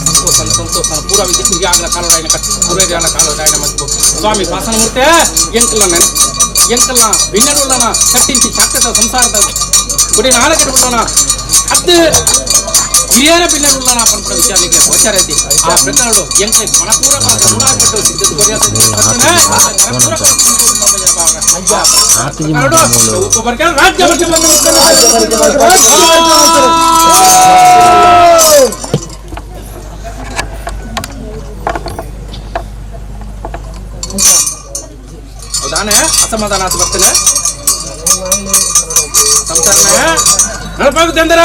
ಸಂತೋಷ ಸಂತೋಷ ಪೂರ್ವ ವಿದ್ಯೆ ಆಗಲ ಕಾಲೋಡಾಯನ ಪೂರ್ವಜಾಲ ಕಾಲೋಡಾಯನ ಮತ್ತು ಸ್ವಾಮಿ ವಾಸನಮೂರ್ತೆ ಎಂಕಲ್ಲ ಎಂಕಲ್ಲ ಬಿನ್ನಡುಳ್ಳನ ಕಟ್ಟಿಂಚಿ ಶಾಶ್ವತ ಸಂಸಾರದ ಗುಡಿ ನಾಡಗಡುಳ್ಳನ ಅದು ಹಿರಿಯರ ಬಿನ್ನಡುಳ್ಳನ ಪನ್ಪಡ ವಿಚಾರಣೆಗೆ ಗೋಚಾರ ಐತಿ ಆ ಪ್ರಕರಣಗಳು ಎಂಕ ಮನಪೂರ್ವಕ ಮೂಡಾಪಟ್ಟು ಸಿದ್ಧತೆ ರಾಜ್ಯ ಹೌದಾನೆ ಅಸಮಾಧಾನ ಆತು ಬರ್ತೇನೆ ಸಂಸಾರನೇ ನಡಪಾಗುತ್ತಂದರ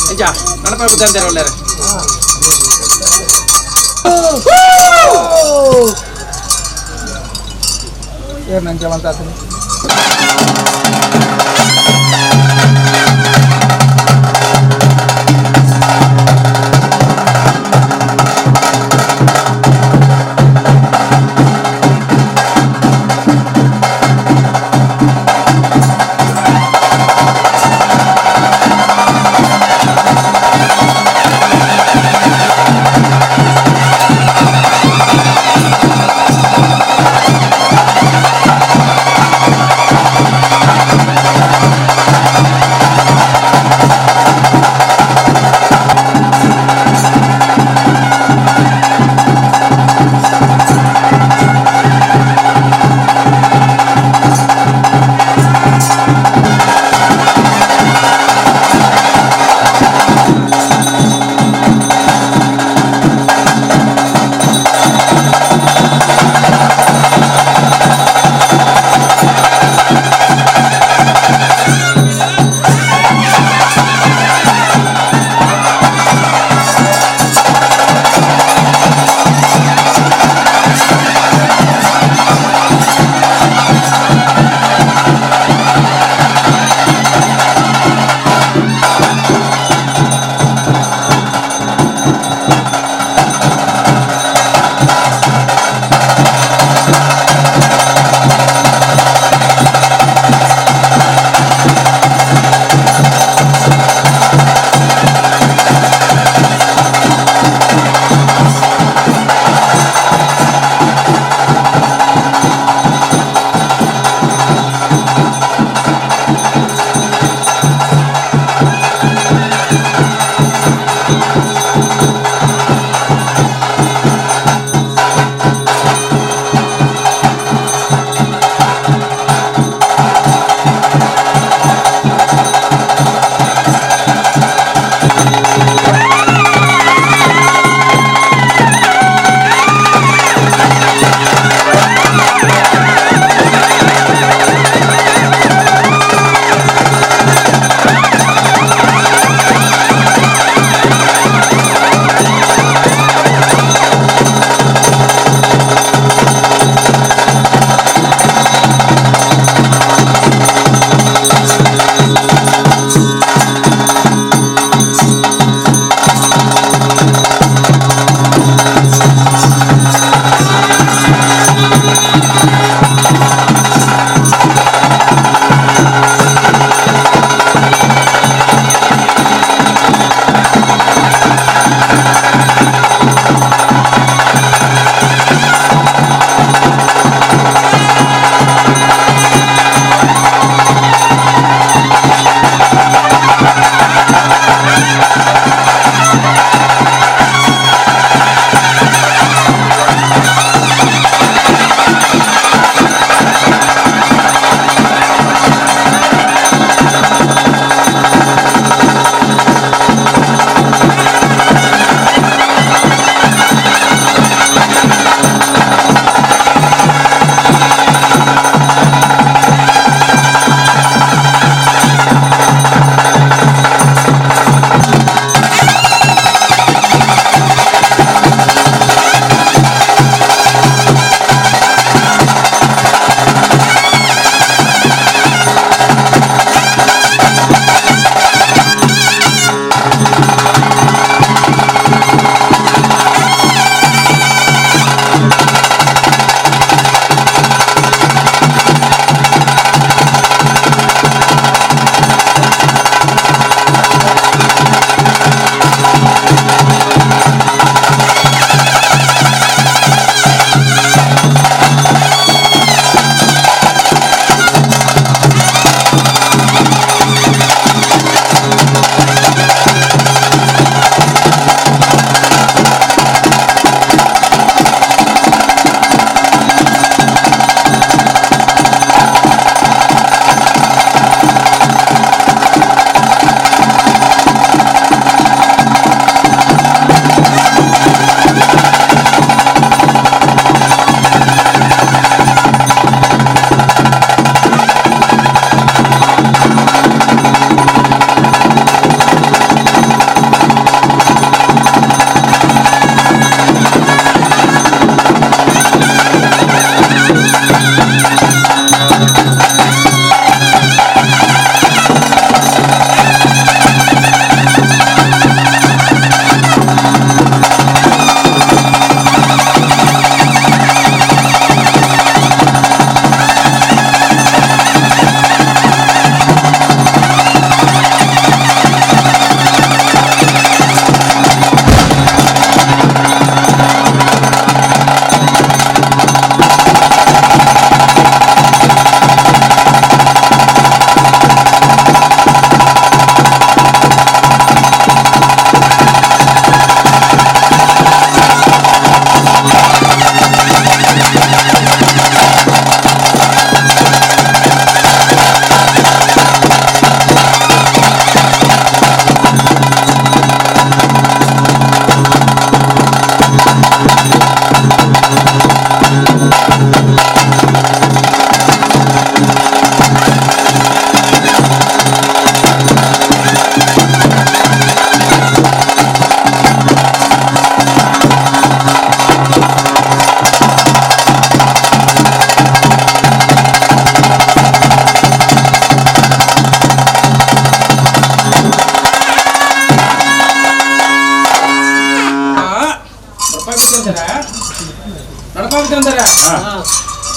ನಿಜ ನಡಪಾಗುತ್ತಂದರ ಒಳ್ಳೆಯ Thank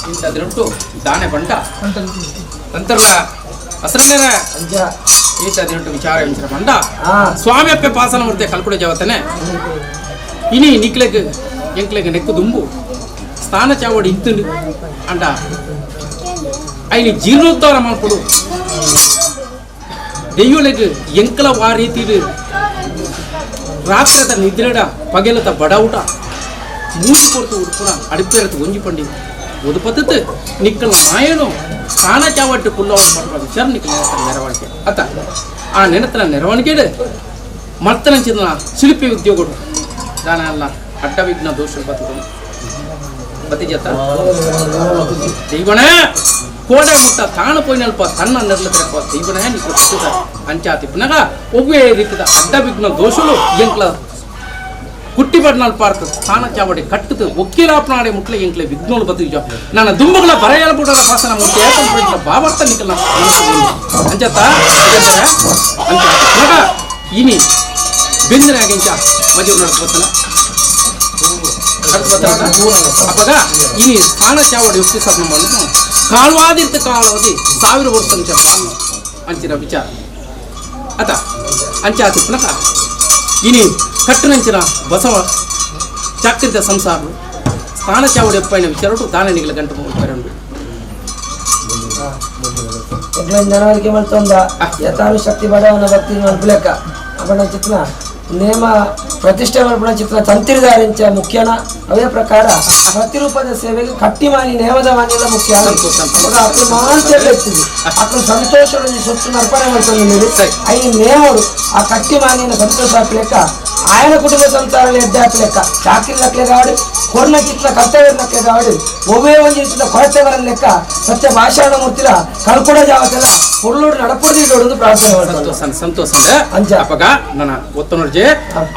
ಇಂಥದ್ರೊಟ್ಟು ದಾನೆ ಬಂಟ ಅಂತಾರಲ್ಲ ಹಸ್ರನೇರ ಈತ ವಿಚಾರ ವಿಚಾರ ಬಂಡ ಸ್ವಾಮಿ ಅಪ್ಪೆ ಪಾಸನ ಮೂರ್ತಿ ಕಲ್ಕುಡ ಜಾವತ್ತನೆ ಇನಿ ನಿಕ್ಲೆಗ್ ಎಂಕ್ಲೆಗ್ ನೆಕ್ಕು ದುಂಬು ಸ್ಥಾನ ಚಾವಡಿ ಇತ್ತು ಅಂಡ ಐನಿ ಜೀರ್ಣೋದ್ಧಾರ ಮಾಡ್ಕೊಡು ದೆಯ್ಯುಲೆಗ್ ಎಂಕಲ ವಾ ರೀತಿದು ರಾತ್ರಿದ ನಿದ್ರೆಡ ಪಗೆಲತ ಬಡೌಟ ಮೂಡಿ ಕೊಡ್ತು ಉಡುಪುನ ಅಡಿಪೇರத்து ಒಂಜಿ ಪಂಡಿ ಒದುಪತ್ತತ್ತು ನಿಕ್ಕಲ ಮಾಯನು ಸ್ಥಾನ ಚಾವಟ್ಟು ಕುಲ್ಲವನು ಪಡ್ಪ ವಿಚಾರ ನಿಕ್ಕಲ ನೆರವಣಿಕೆ ಅತ್ತ ಆ ನೆನತನ ನೆರವಣಿಗೆ ಮರ್ತನಂಚಿನ ಶಿಲ್ಪಿ ಉದ್ಯೋಗಡು ದಾನ ಅಲ್ಲ ಅಡ್ಡವಿಘ್ನ ದೋಷ ಬರ್ತದೆ ಬತ್ತಿಜತ್ತ ದೈವನೇ ಕೋಡೆ ಮುಟ್ಟ ತಾನು ಪೋಯಿನಲ್ಪ ತನ್ನ ನೆರಳು ತಿರಪ್ಪ ದೈವನೇ ನೀ ಕೊಟ್ಟಿದ್ದ ಅಂಚಾತಿ ಪುನಗ ಒವ್ವೇ ರೀತಿದ ಅಡ್ಡವಿಘ್ನ ದೋಷಗಳು ಎಂಕ್ಲ ಕುಟ್ಟಿ ಬಡ್ನಲ್ಪ ಸ್ಥಾನ ಚಾವಡಿ ಕಟ್ಟದು ಒಕ್ಕಿಲಾಪನಾಡೆ ಮುಟ್ಲೆ ಎಂಕ್ಲೆ ವಿಘ್ನೋಳು ಬತ್ತಿಜ ನನ್ನ ದುಂಬುಗಳ ಬರೆಯಲ ಬುಡಲ ಭಾಸನ ಮುಟ್ಟಿ ಏಕಂತ ಬಾಬರ್ತ ನಿಕ್ಕಲ್ಲ ಅಂಚತ್ತ ಅಂಚ ಪುನಗ ಇನಿ ಬೆಂದನಾಗಿಂಚ ಮಜೂರು ನಡ್ಕೊತಾನ. ಅಪ್ಪಗ ಇನಿ ಸ್ಥಾನ ಚಾವಡಿ ಒಪ್ಪಿಸರ್ ನಮ್ಮನ್ನು ಕಾಲ್ವಾದಿರ್ತ ಕಾಲವದಿ 1000 ವರ್ಷ ಅಂಚಿನ ವಿಚಾರ ಅತ ಅಂಚಾತಿ ಪುನಕ ಇನಿ ಕಟ್ಟನಂಚಿನ ಬಸವ ಚಾಕ್ರಿತ ಸಂಸಾರ ಸ್ಥಾನ ಚಾವಡಿ ಒಪ್ಪೈನ ವಿಚಾರಡು ದಾನನಿಗಳ ಗಂಟು ಮೂರು ಜನವರಿಗೆ ಮಲ್ತೊಂದ ಯಥಾನು ಶಕ್ತಿ ಬಡವನ ಭಕ್ತಿ ಮಲ್ಪುಲೆಕ್ಕ ಅಪಣ ಚಿತ್ರ ನೇಮ ಪ್ರತಿಷ್ಠೆ ಮಲ್ಪುಣ ಚಿತ್ರ ತಂತ್ರಿದಾರಿಂಚ ಮುಖ್ಯನ ಅವೇ ಪ್ರಕಾರ ಪ್ರತಿರೂಪದ ಸೇವೆಗೆ ಕಟ್ಟಿಮಾನಿ ನೇಮದ ಮಾನಿಯಲ್ಲ ಮುಖ್ಯ ಅప్పుడు ಮಾಂತ ಇರ್ತೀವಿ ಅప్పుడు ಸಂತೋಷ ಸೊತ್ತು ಅರ್ಪಣೆ ಮಾಡ್ಕೊಂಡು ಐದು ನೇಮರು ಆ ಕಟ್ಟಿಮಾನಿಯನ್ನು ಸಂತೋಷ ಹಾಕ್ಲೆಕ್ಕ ఆయన కుటుంబ సంసారాలు ఎద్దాపు లెక్క చాకిరి లెక్కలే కావడు కొన్న చిట్ల కర్తవ్యం లెక్కలే కావడు ఒవే వంజి చిట్ల కొరతవరం లెక్క సత్య భాషాణమూర్తిల కల్కుడ జావతల పొరులోడు నడపొడిదోడు ప్రార్థన ಸಂತೋಷ ಸಂತೋಷ ಅಪ್ಪಗ ನನ್ನ ಒತ್ತನೊರ್ಜೆ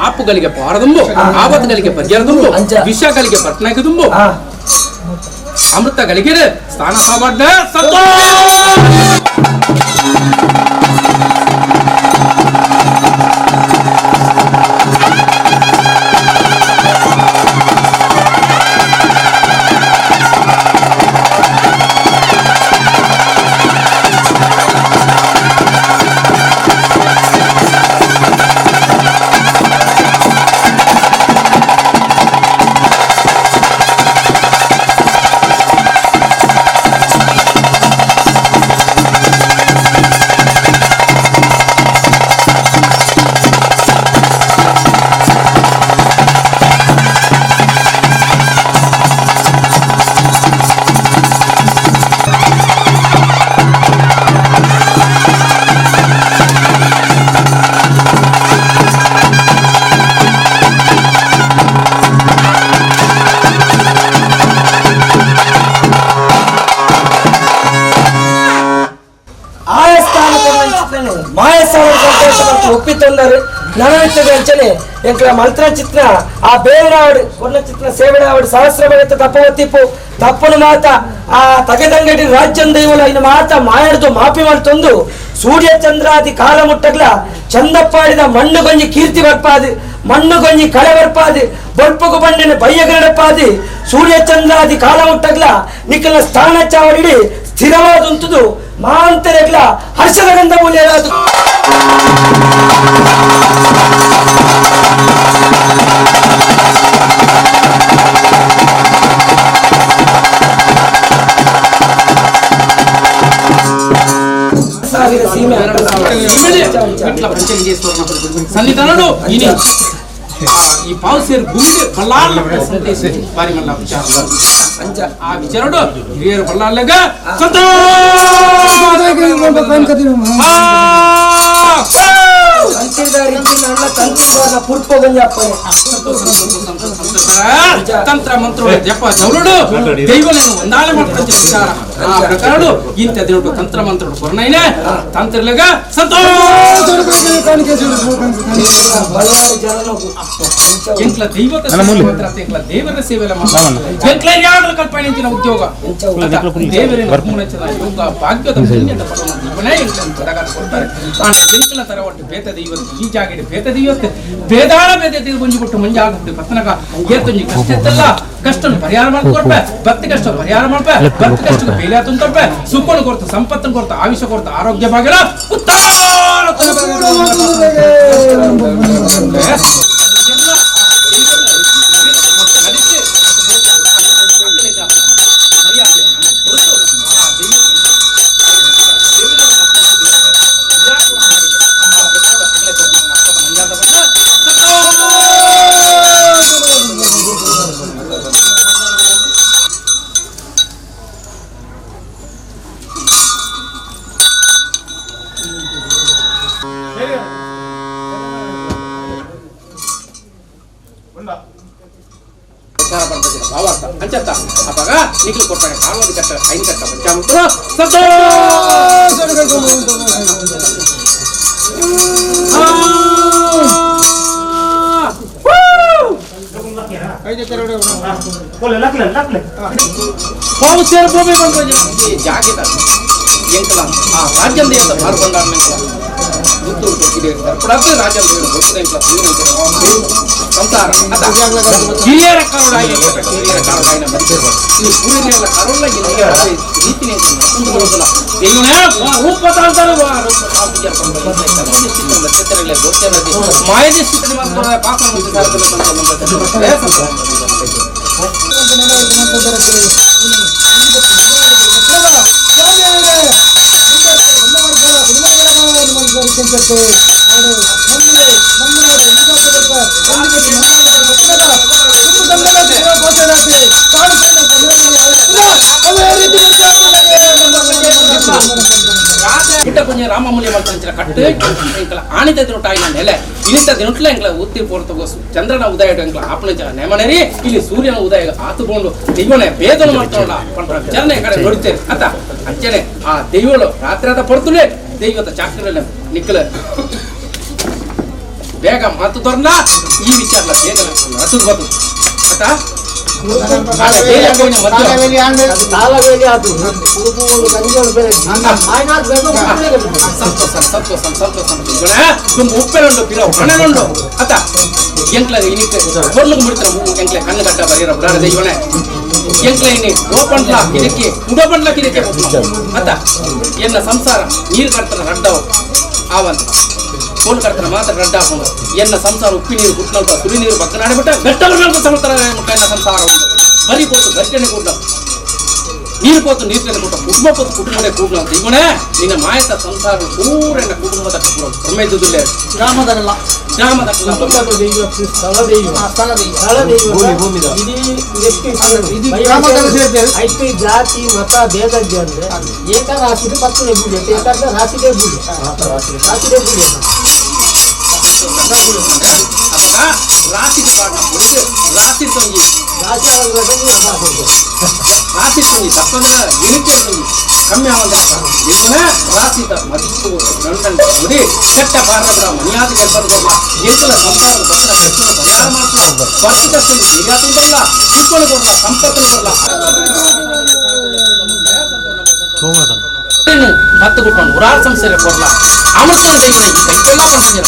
ಆಪುಗಳಿಗೆ ಪಾರದುಂಬು ಆಪತ್ತುಗಳಿಗೆ ಪರಿಹಾರದುಂಬು ವಿಷಗಳಿಗೆ ಪಟ್ನಾಕದುಂಬು ಅಮೃತಗಳಿಗೆ ಸ್ಥಾನ ಸಾಮಾನ್ಯ ಸಂತೋಷ ಒಪ್ಪಿತೊಂದರು ನನವಿತ್ತದ ಎಂಕಲ ಮಂತ್ರ ಚಿತ್ರ ಆ ಬೇರನಾವಡು ಕೊನ್ನ ಚಿತ್ರ ಸೇವನಾವಡು ಸಹಸ್ರ ಬಗೆತ ತಪವತ್ತಿಪ್ಪು ತಪ್ಪನು ಮಾತ ಆ ತಗೆದಂಗಡಿ ರಾಜ್ಯಂ ದೈವಲ ಇನ್ನು ಮಾತ ಮಾಯಡ್ದು ಮಾಪಿ ಮಾಡ್ತೊಂದು ಸೂರ್ಯ ಚಂದ್ರಾದಿ ಕಾಲ ಮುಟ್ಟಗ್ಲ ಚಂದಪ್ಪಾಡಿದ ಮಣ್ಣು ಗೊಂಜಿ ಕೀರ್ತಿ ಬರ್ಪಾದಿ ಮಣ್ಣು ಗೊಂಜಿ ಕಳೆ ಬರ್ಪಾದಿ ಬೊಲ್ಪಗು ಬಣ್ಣಿನ ಬಯ್ಯಗರಡಪ್ಪಾದಿ ಸೂರ್ಯ ಚಂದ್ರಾದಿ ಕಾಲ ಮುಟ್ಟಗ್ಲ ನಿಖಲ ಸ್ಥಾನ ಚಾವಡಿಡಿ ಸ್ಥಿರವಾದಂತುದು ಮಾಂತರೆಗ್ಲ ಹರ್ಷದ ಗಂಧ ಮೂಲ್ಯರಾದು ಸನ್ನಿಧಾನಡು ಇನಿ ಈ ಪಾವಸಿಯರ್ ಗುಂಡು ಬಲ್ಲಾರ್ಲ ಬಾರಿ ಮಲ್ಲ ವಿಚಾರ ಆ ವಿಚಾರಡು ಹಿರಿಯರು ಬಲ್ಲಾರ್ಲೆಗ ತಂತ್ರ ಮಂತ್ರ ಜಪ ಜೌಲುಡು ದೈವನೇನು ಒಂದಾಳೆ ಮಾಡ್ಕೊಂಡ ವಿಚಾರ ಆ ಪ್ರಕಾರಡು ಇಂಥ ದಿನಡು ತಂತ್ರ ಮಂತ್ರಡು ಕೊರನೈನೆ ತಂತ್ರಲೆಗ ಸಂತೋಷ ಎಂಕ್ಲ ದೈವದ ಎಂಕ್ಲ ದೇವರ ಸೇವೆಲ್ಲ ಎಂಕ್ಲ ಯಾಗಲು ಕಲ್ಪನೆ ಉದ್ಯೋಗ ದೇವರ ಯೋಗ ಭಾಗ್ಯದ ಪುಣ್ಯದ ಫಲವನ್ನು ಇವನೇ ಎಂಕ್ಲ ತರಗಾಟ ಕೊಡ್ತಾರೆ ಎಂಕ್ಲ ತರ ಒಟ್ಟು ಬೇತ ದೈವತ್ತು ಈ ಜಾಗಡೆ ಬೇತ ದೈವತ್ತು ಬೇದಾಳ ಬೇದ ಗುಂಜಿ ಬಿಟ್ಟು ಮಂಜ ಆಗುತ್ತೆ ಪತ್ತನಗ ಏತೊಂಜಿ ಕಷ್ಟ ಇತ್ತಲ್ಲ ಕಷ್ಟನ್ನು ಪರಿಹಾರ ಮಾಡ್ಕೊಡ್ಪೆ ಭಕ್ತಿ ಕಷ್ಟ ಪರಿಹಾರ ಮಾಡ್ಪೆ ಭಕ್ತಿ ಕಷ್ಟಕ್ಕೆ ಬೇಲೆ ತುಂತರ್ಪೆ ಸುಖವನ್ನು ಕೊಡ್ತು ಸಂಪತ್ತನ್ನು ಕೊಡ್ತು ಆವಿಷ ಕೊಡ್ತು ಆರೋಗ್ಯ ಭಾಗ್ಯದ ಉತ್ತರ ಅವಾಗ ನಿಖಲು ಕೊಟ್ಟಾಗ ಕಾಲೋದಿ ಕಟ್ಟ ಐನ್ ಕಟ್ಟ ಪಂಚಾಮೃತರು ಎಂಕಲ ಆ ರಾಜ್ಯಂದ ಬಾರ್ಕೊಂಡಾಡ ಸಂಸಾರ ಅತ್ತ ಹಿರಿಯರ ಕಾರುಡಾಗಿ ಹಿರಿಯರ ಕಾರುಡಾಗಿ ಈ ಪೂರ್ಣಿಮೆಯ ಕಾರುಳ್ಳ ರೀತಿನೇ ಕುಂದುಕೊಳ್ಳೋದಿಲ್ಲ. ದೈವನೇ ರೂಪ ತಾಳ್ತಾರೆ ರೂಪ ಮಾಯದ ಸ್ಥಿತಿ ಮಾತ್ರ ಪಾಪ ಕಿಟ್ಟ ಕೊಂಚ ರಾಮಮೂಲ್ಯ ಮಾಡ್ತಾನೆ ಕಟ್ಟು ಎಂಕಲ ಆಣಿತ ದಿನೊಟ್ಟಾಗಿನ ನೆಲೆ ಇನಿತ ದಿನೊಟ್ಲ ಎಂಕಲ ಉತ್ತಿ ಪೋರ್ತಗೋ ಚಂದ್ರನ ಉದಯ ಎಂಕಲ ಆಪಣ ನೇಮನೇರಿ ಇಲ್ಲಿ ಸೂರ್ಯನ ಉದಯ ಆತುಕೊಂಡು ದೈವನೇ ಭೇದನ ಮಾಡ್ತಾನಲ್ಲ ಪಂಡ ವಿಚಾರಣೆ ಕಡೆ ನೋಡ್ತೇವೆ ಅತ್ತ ಅಂಚನೆ ಆ ದೈವಳು ರಾತ್ರಿ ಆದ ಪೊರ್ತುಲೇ ದೈವದ ಚಾಕ್ರಲ್ಲ ನಿಕ್ಕಲ ಬೇಗ ಮಾತು ತೋರ್ನ ಈ ವಿಚಾರ ಬೇಗ ನಟುದು ಬದು ಅತ್ತ ಸಂತೋಷ ಸಂತೋಷ ಸಂತೋಷ ಉಪ್ಪೆನುಂಡು ಪಿರ ಹಣನುಂಡು ಅತ್ತ ಎಂಕ್ಲ ಇನಿಕ್ ಪೊರ್ಲುಗು ಮುಡಿತರ ಎಂಕ್ಲೆ ಕಣ್ಣು ಗಡ್ಡ ಬರೀರ ಬುಡಾರ ದೈವನೇ ಎಂಕ್ಲ ಇನಿ ಓಪಂಡ್ಲ ಇದಕ್ಕೆ ಉಡಪಂಡ್ಲ ಇದಕ್ಕೆ ಅತ್ತ ಎನ್ನ ಸಂಸಾರ ನೀರು ಕಟ್ತಾರ ರಡ್ಡವು ಆವಂತ ಕೋಲ್ ಕಡ್ತಾರ ಮಾತ್ರ ರಡ್ಡ ಹಾಕೊಂಡು ಎನ್ನ ಸಂಸಾರ ಉಪ್ಪಿ ನೀರು ಗುಟ್ನಲ್ಪ ಸುರಿ ನೀರು ಬಗ್ಗನಾಡಿಬಿಟ್ಟ ಗಟ್ಟ ಸಮರ್ತಾರ ಎನ್ನ ಸಂಸಾರ ಉಂಟು ಬರಿ ಪೋತು ಗಟ್ಟೆನೆ ಕೂಡ ನೀರು ಪೋತು ನೀರು ಕೊಟ್ಟ ಕುಟುಂಬ ಪೋತು ಕುಟುಂಬನೇ ಕೂಡ್ಲ ಅಂತ ಇವನೇ ನಿನ್ನ ಮಾಯತ ಸಂಸಾರ ಪೂರ ಎನ್ನ ಕುಟುಂಬದ ಒಮ್ಮೆ ಇದ್ದುದಿಲ್ಲ ಗ್ರಾಮದಲ್ಲ ಗ್ರಾಮದ ಐತಿ ಜಾತಿ ಮತ ಭೇದ ಅಂದ್ರೆ ಏಕ ರಾಶಿಗೆ ಪತ್ತನೆ ಬೂಡಿ ಏಕಾದ ರಾಶಿಗೆ ಬೂಡಿ ರಾಶಿಗೆ ಬೂಡಿ ಅವಾಗ ರಾಶಿ ಪಾಠ ಮುಗಿದು ರಾಶಿ ತೊಂಗಿ ರಾಶಿ ರಾಶಿ ತೊಂಗಿ ತಪ್ಪಂದ್ರೆ ಎಣಿಕೆ ತೊಂಗಿ ಕಮ್ಮಿ ಆವಂದ್ರೆ ಇವನ ರಾಶಿ ಮದಿಪ್ಪು ನೊಂಡಂಡ ಮುಡಿ ಕೆಟ್ಟ ಬಾರದ್ರ ಮನಿಯಾದ ಕೆಲ್ಪದ ಎಂತಲ ಸಂಸಾರದ ಬತ್ತನ ಕಷ್ಟನ ಪರಿಹಾರ ಮಾಡ್ತಾರ ವರ್ಷದಷ್ಟು ಹಿರಿಯಾತಂದಲ್ಲ ತಿಳ್ಕೊಂಡು ಕೊಡಲ್ಲ ಸಂಪತ್ತನ್ನು ಕೊಡಲ್ಲ பத்து குட்டம் ஒரு ஆள் சம்சார போடலாம் அமிர்தம் தெய்வனை கைக்கெல்லாம் பண்றீங்க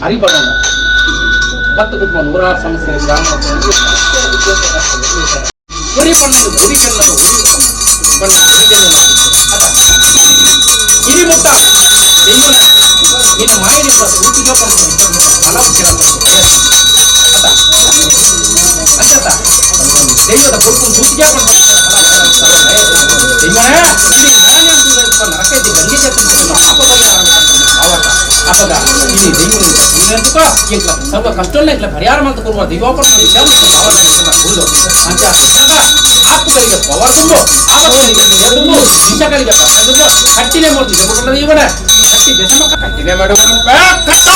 ಅರಿಬರೋಣ பத்து குடும்பம் நூறாறு ಸಮಸ್ಯೆ ಉರಿ ಪಣ್ಣು ಉರಿ ಕಣ್ಣು ಉರಿ ಪಣ್ಣು ಇರಿ ಮುಟ್ಟ ದೈವನ ನಿನ್ನ ಮಾಯನಿಂದ ಸೂಚಿಗೆ ಅಂಚತ್ತ ದೈವದ ಕೊಡ್ಕೊಂಡು ಸೂಚಿಗೆ ದೈವನೇ ಇಲ್ಲಿ ನರನೇ ಅಂತ ನರಕೈತಿ ಗಂಗೆ ಜಾತ್ರೆ ಪಾಪ ಪರಿಹಾರ ಆವಟ ಅಪಗ ಇಲ್ಲಿ ದೈವನಿಂದ ಪೂಜೆಂತಕ ಎಂಕ್ಲ ಸರ್ವ ಕಷ್ಟಲ್ಲ ಎಂಕ್ಲ ಪರಿಹಾರ ಮಂತ ಕೊಡುವ ದೈವೋಪನ ಗುರುದು ಅಂಚ ಆಪುಗಳಿಗೆ ಪವರ್ ತುಂಬು ಆಪಗಳಿಗೆ ತುಂಬು ವಿಷಗಳಿಗೆ ಪವರ್ ತುಂಬು ಕಟ್ಟಿನೆ ಮೂರ್ತಿ ದೆಬ್ಬ ದೈವನೇ ಕಟ್ಟಿ ದಶಮ ಕಟ್ಟಿನೆ ಮಾಡುವ ಕಟ್ಟ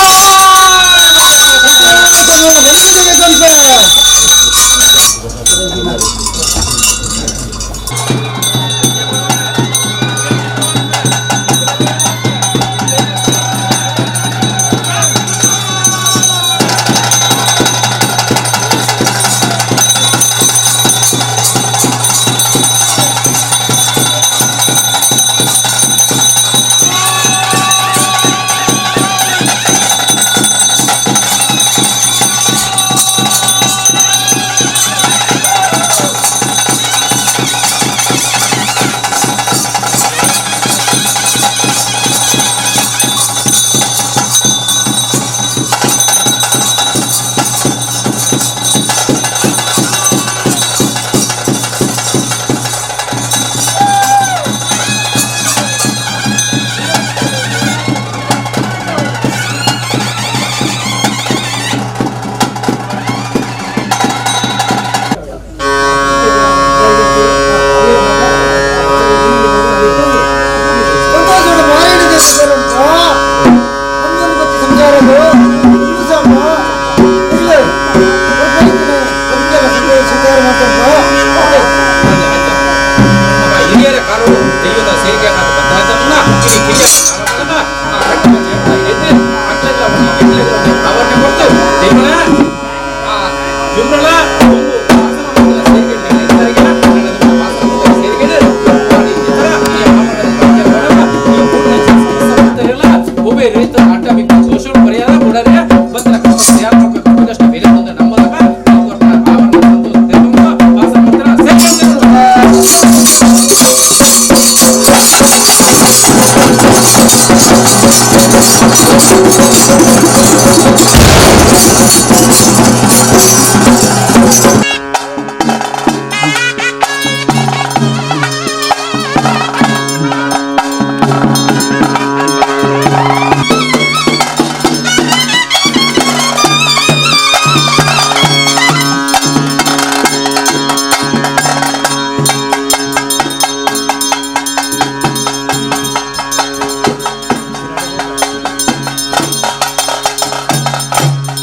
ದೈವದ ಸೇರಿಗೆ ಬದ್ಧಾಯ್ತಲ್ಲ ಇಡೀ ಕಿರಿಯ ಆ ಕಟ್ಟ ಅಕ್ಲೆಲ್ಲ ಆವರಣೆ ಕೊಡ್ತು ದೈವನ ಆ ಜುಮ್ರಳ ಒಂದು ವಾಸನ ಮಂಡಲ ಸೇರಿಗೆ ಇದ್ದರಿಗೆ ವಾಸನ ಮಂಡಲ ಸೇರಿಗೆ ಈ ಆವರಣದ ಈ ಪೂರ್ಣ ಸಮಸ್ತ ಭಕ್ತರೆಲ್ಲ ಒಬ್ಬೇ ರೈತರ ಆಟ ಬಿಟ್ಟು ದೋಷಗಳು ಪರಿಹಾರ ಕೊಡರೆ ಭಕ್ತರ ಕಷ್ಟ ಪರಿಹಾರ ಮಾಡ್ಬೇಕು ಕಷ್ಟ ಬೇರೆ ಒಂದು ನಮ್ಮದಾಗ ಆವರಣ ಸಂತೋಷ ತಿಳ್ಕೊಂಡು ವಾಸ ಮಾಡ್ತಾರ ಸೇರ್ಕೊಂಡು.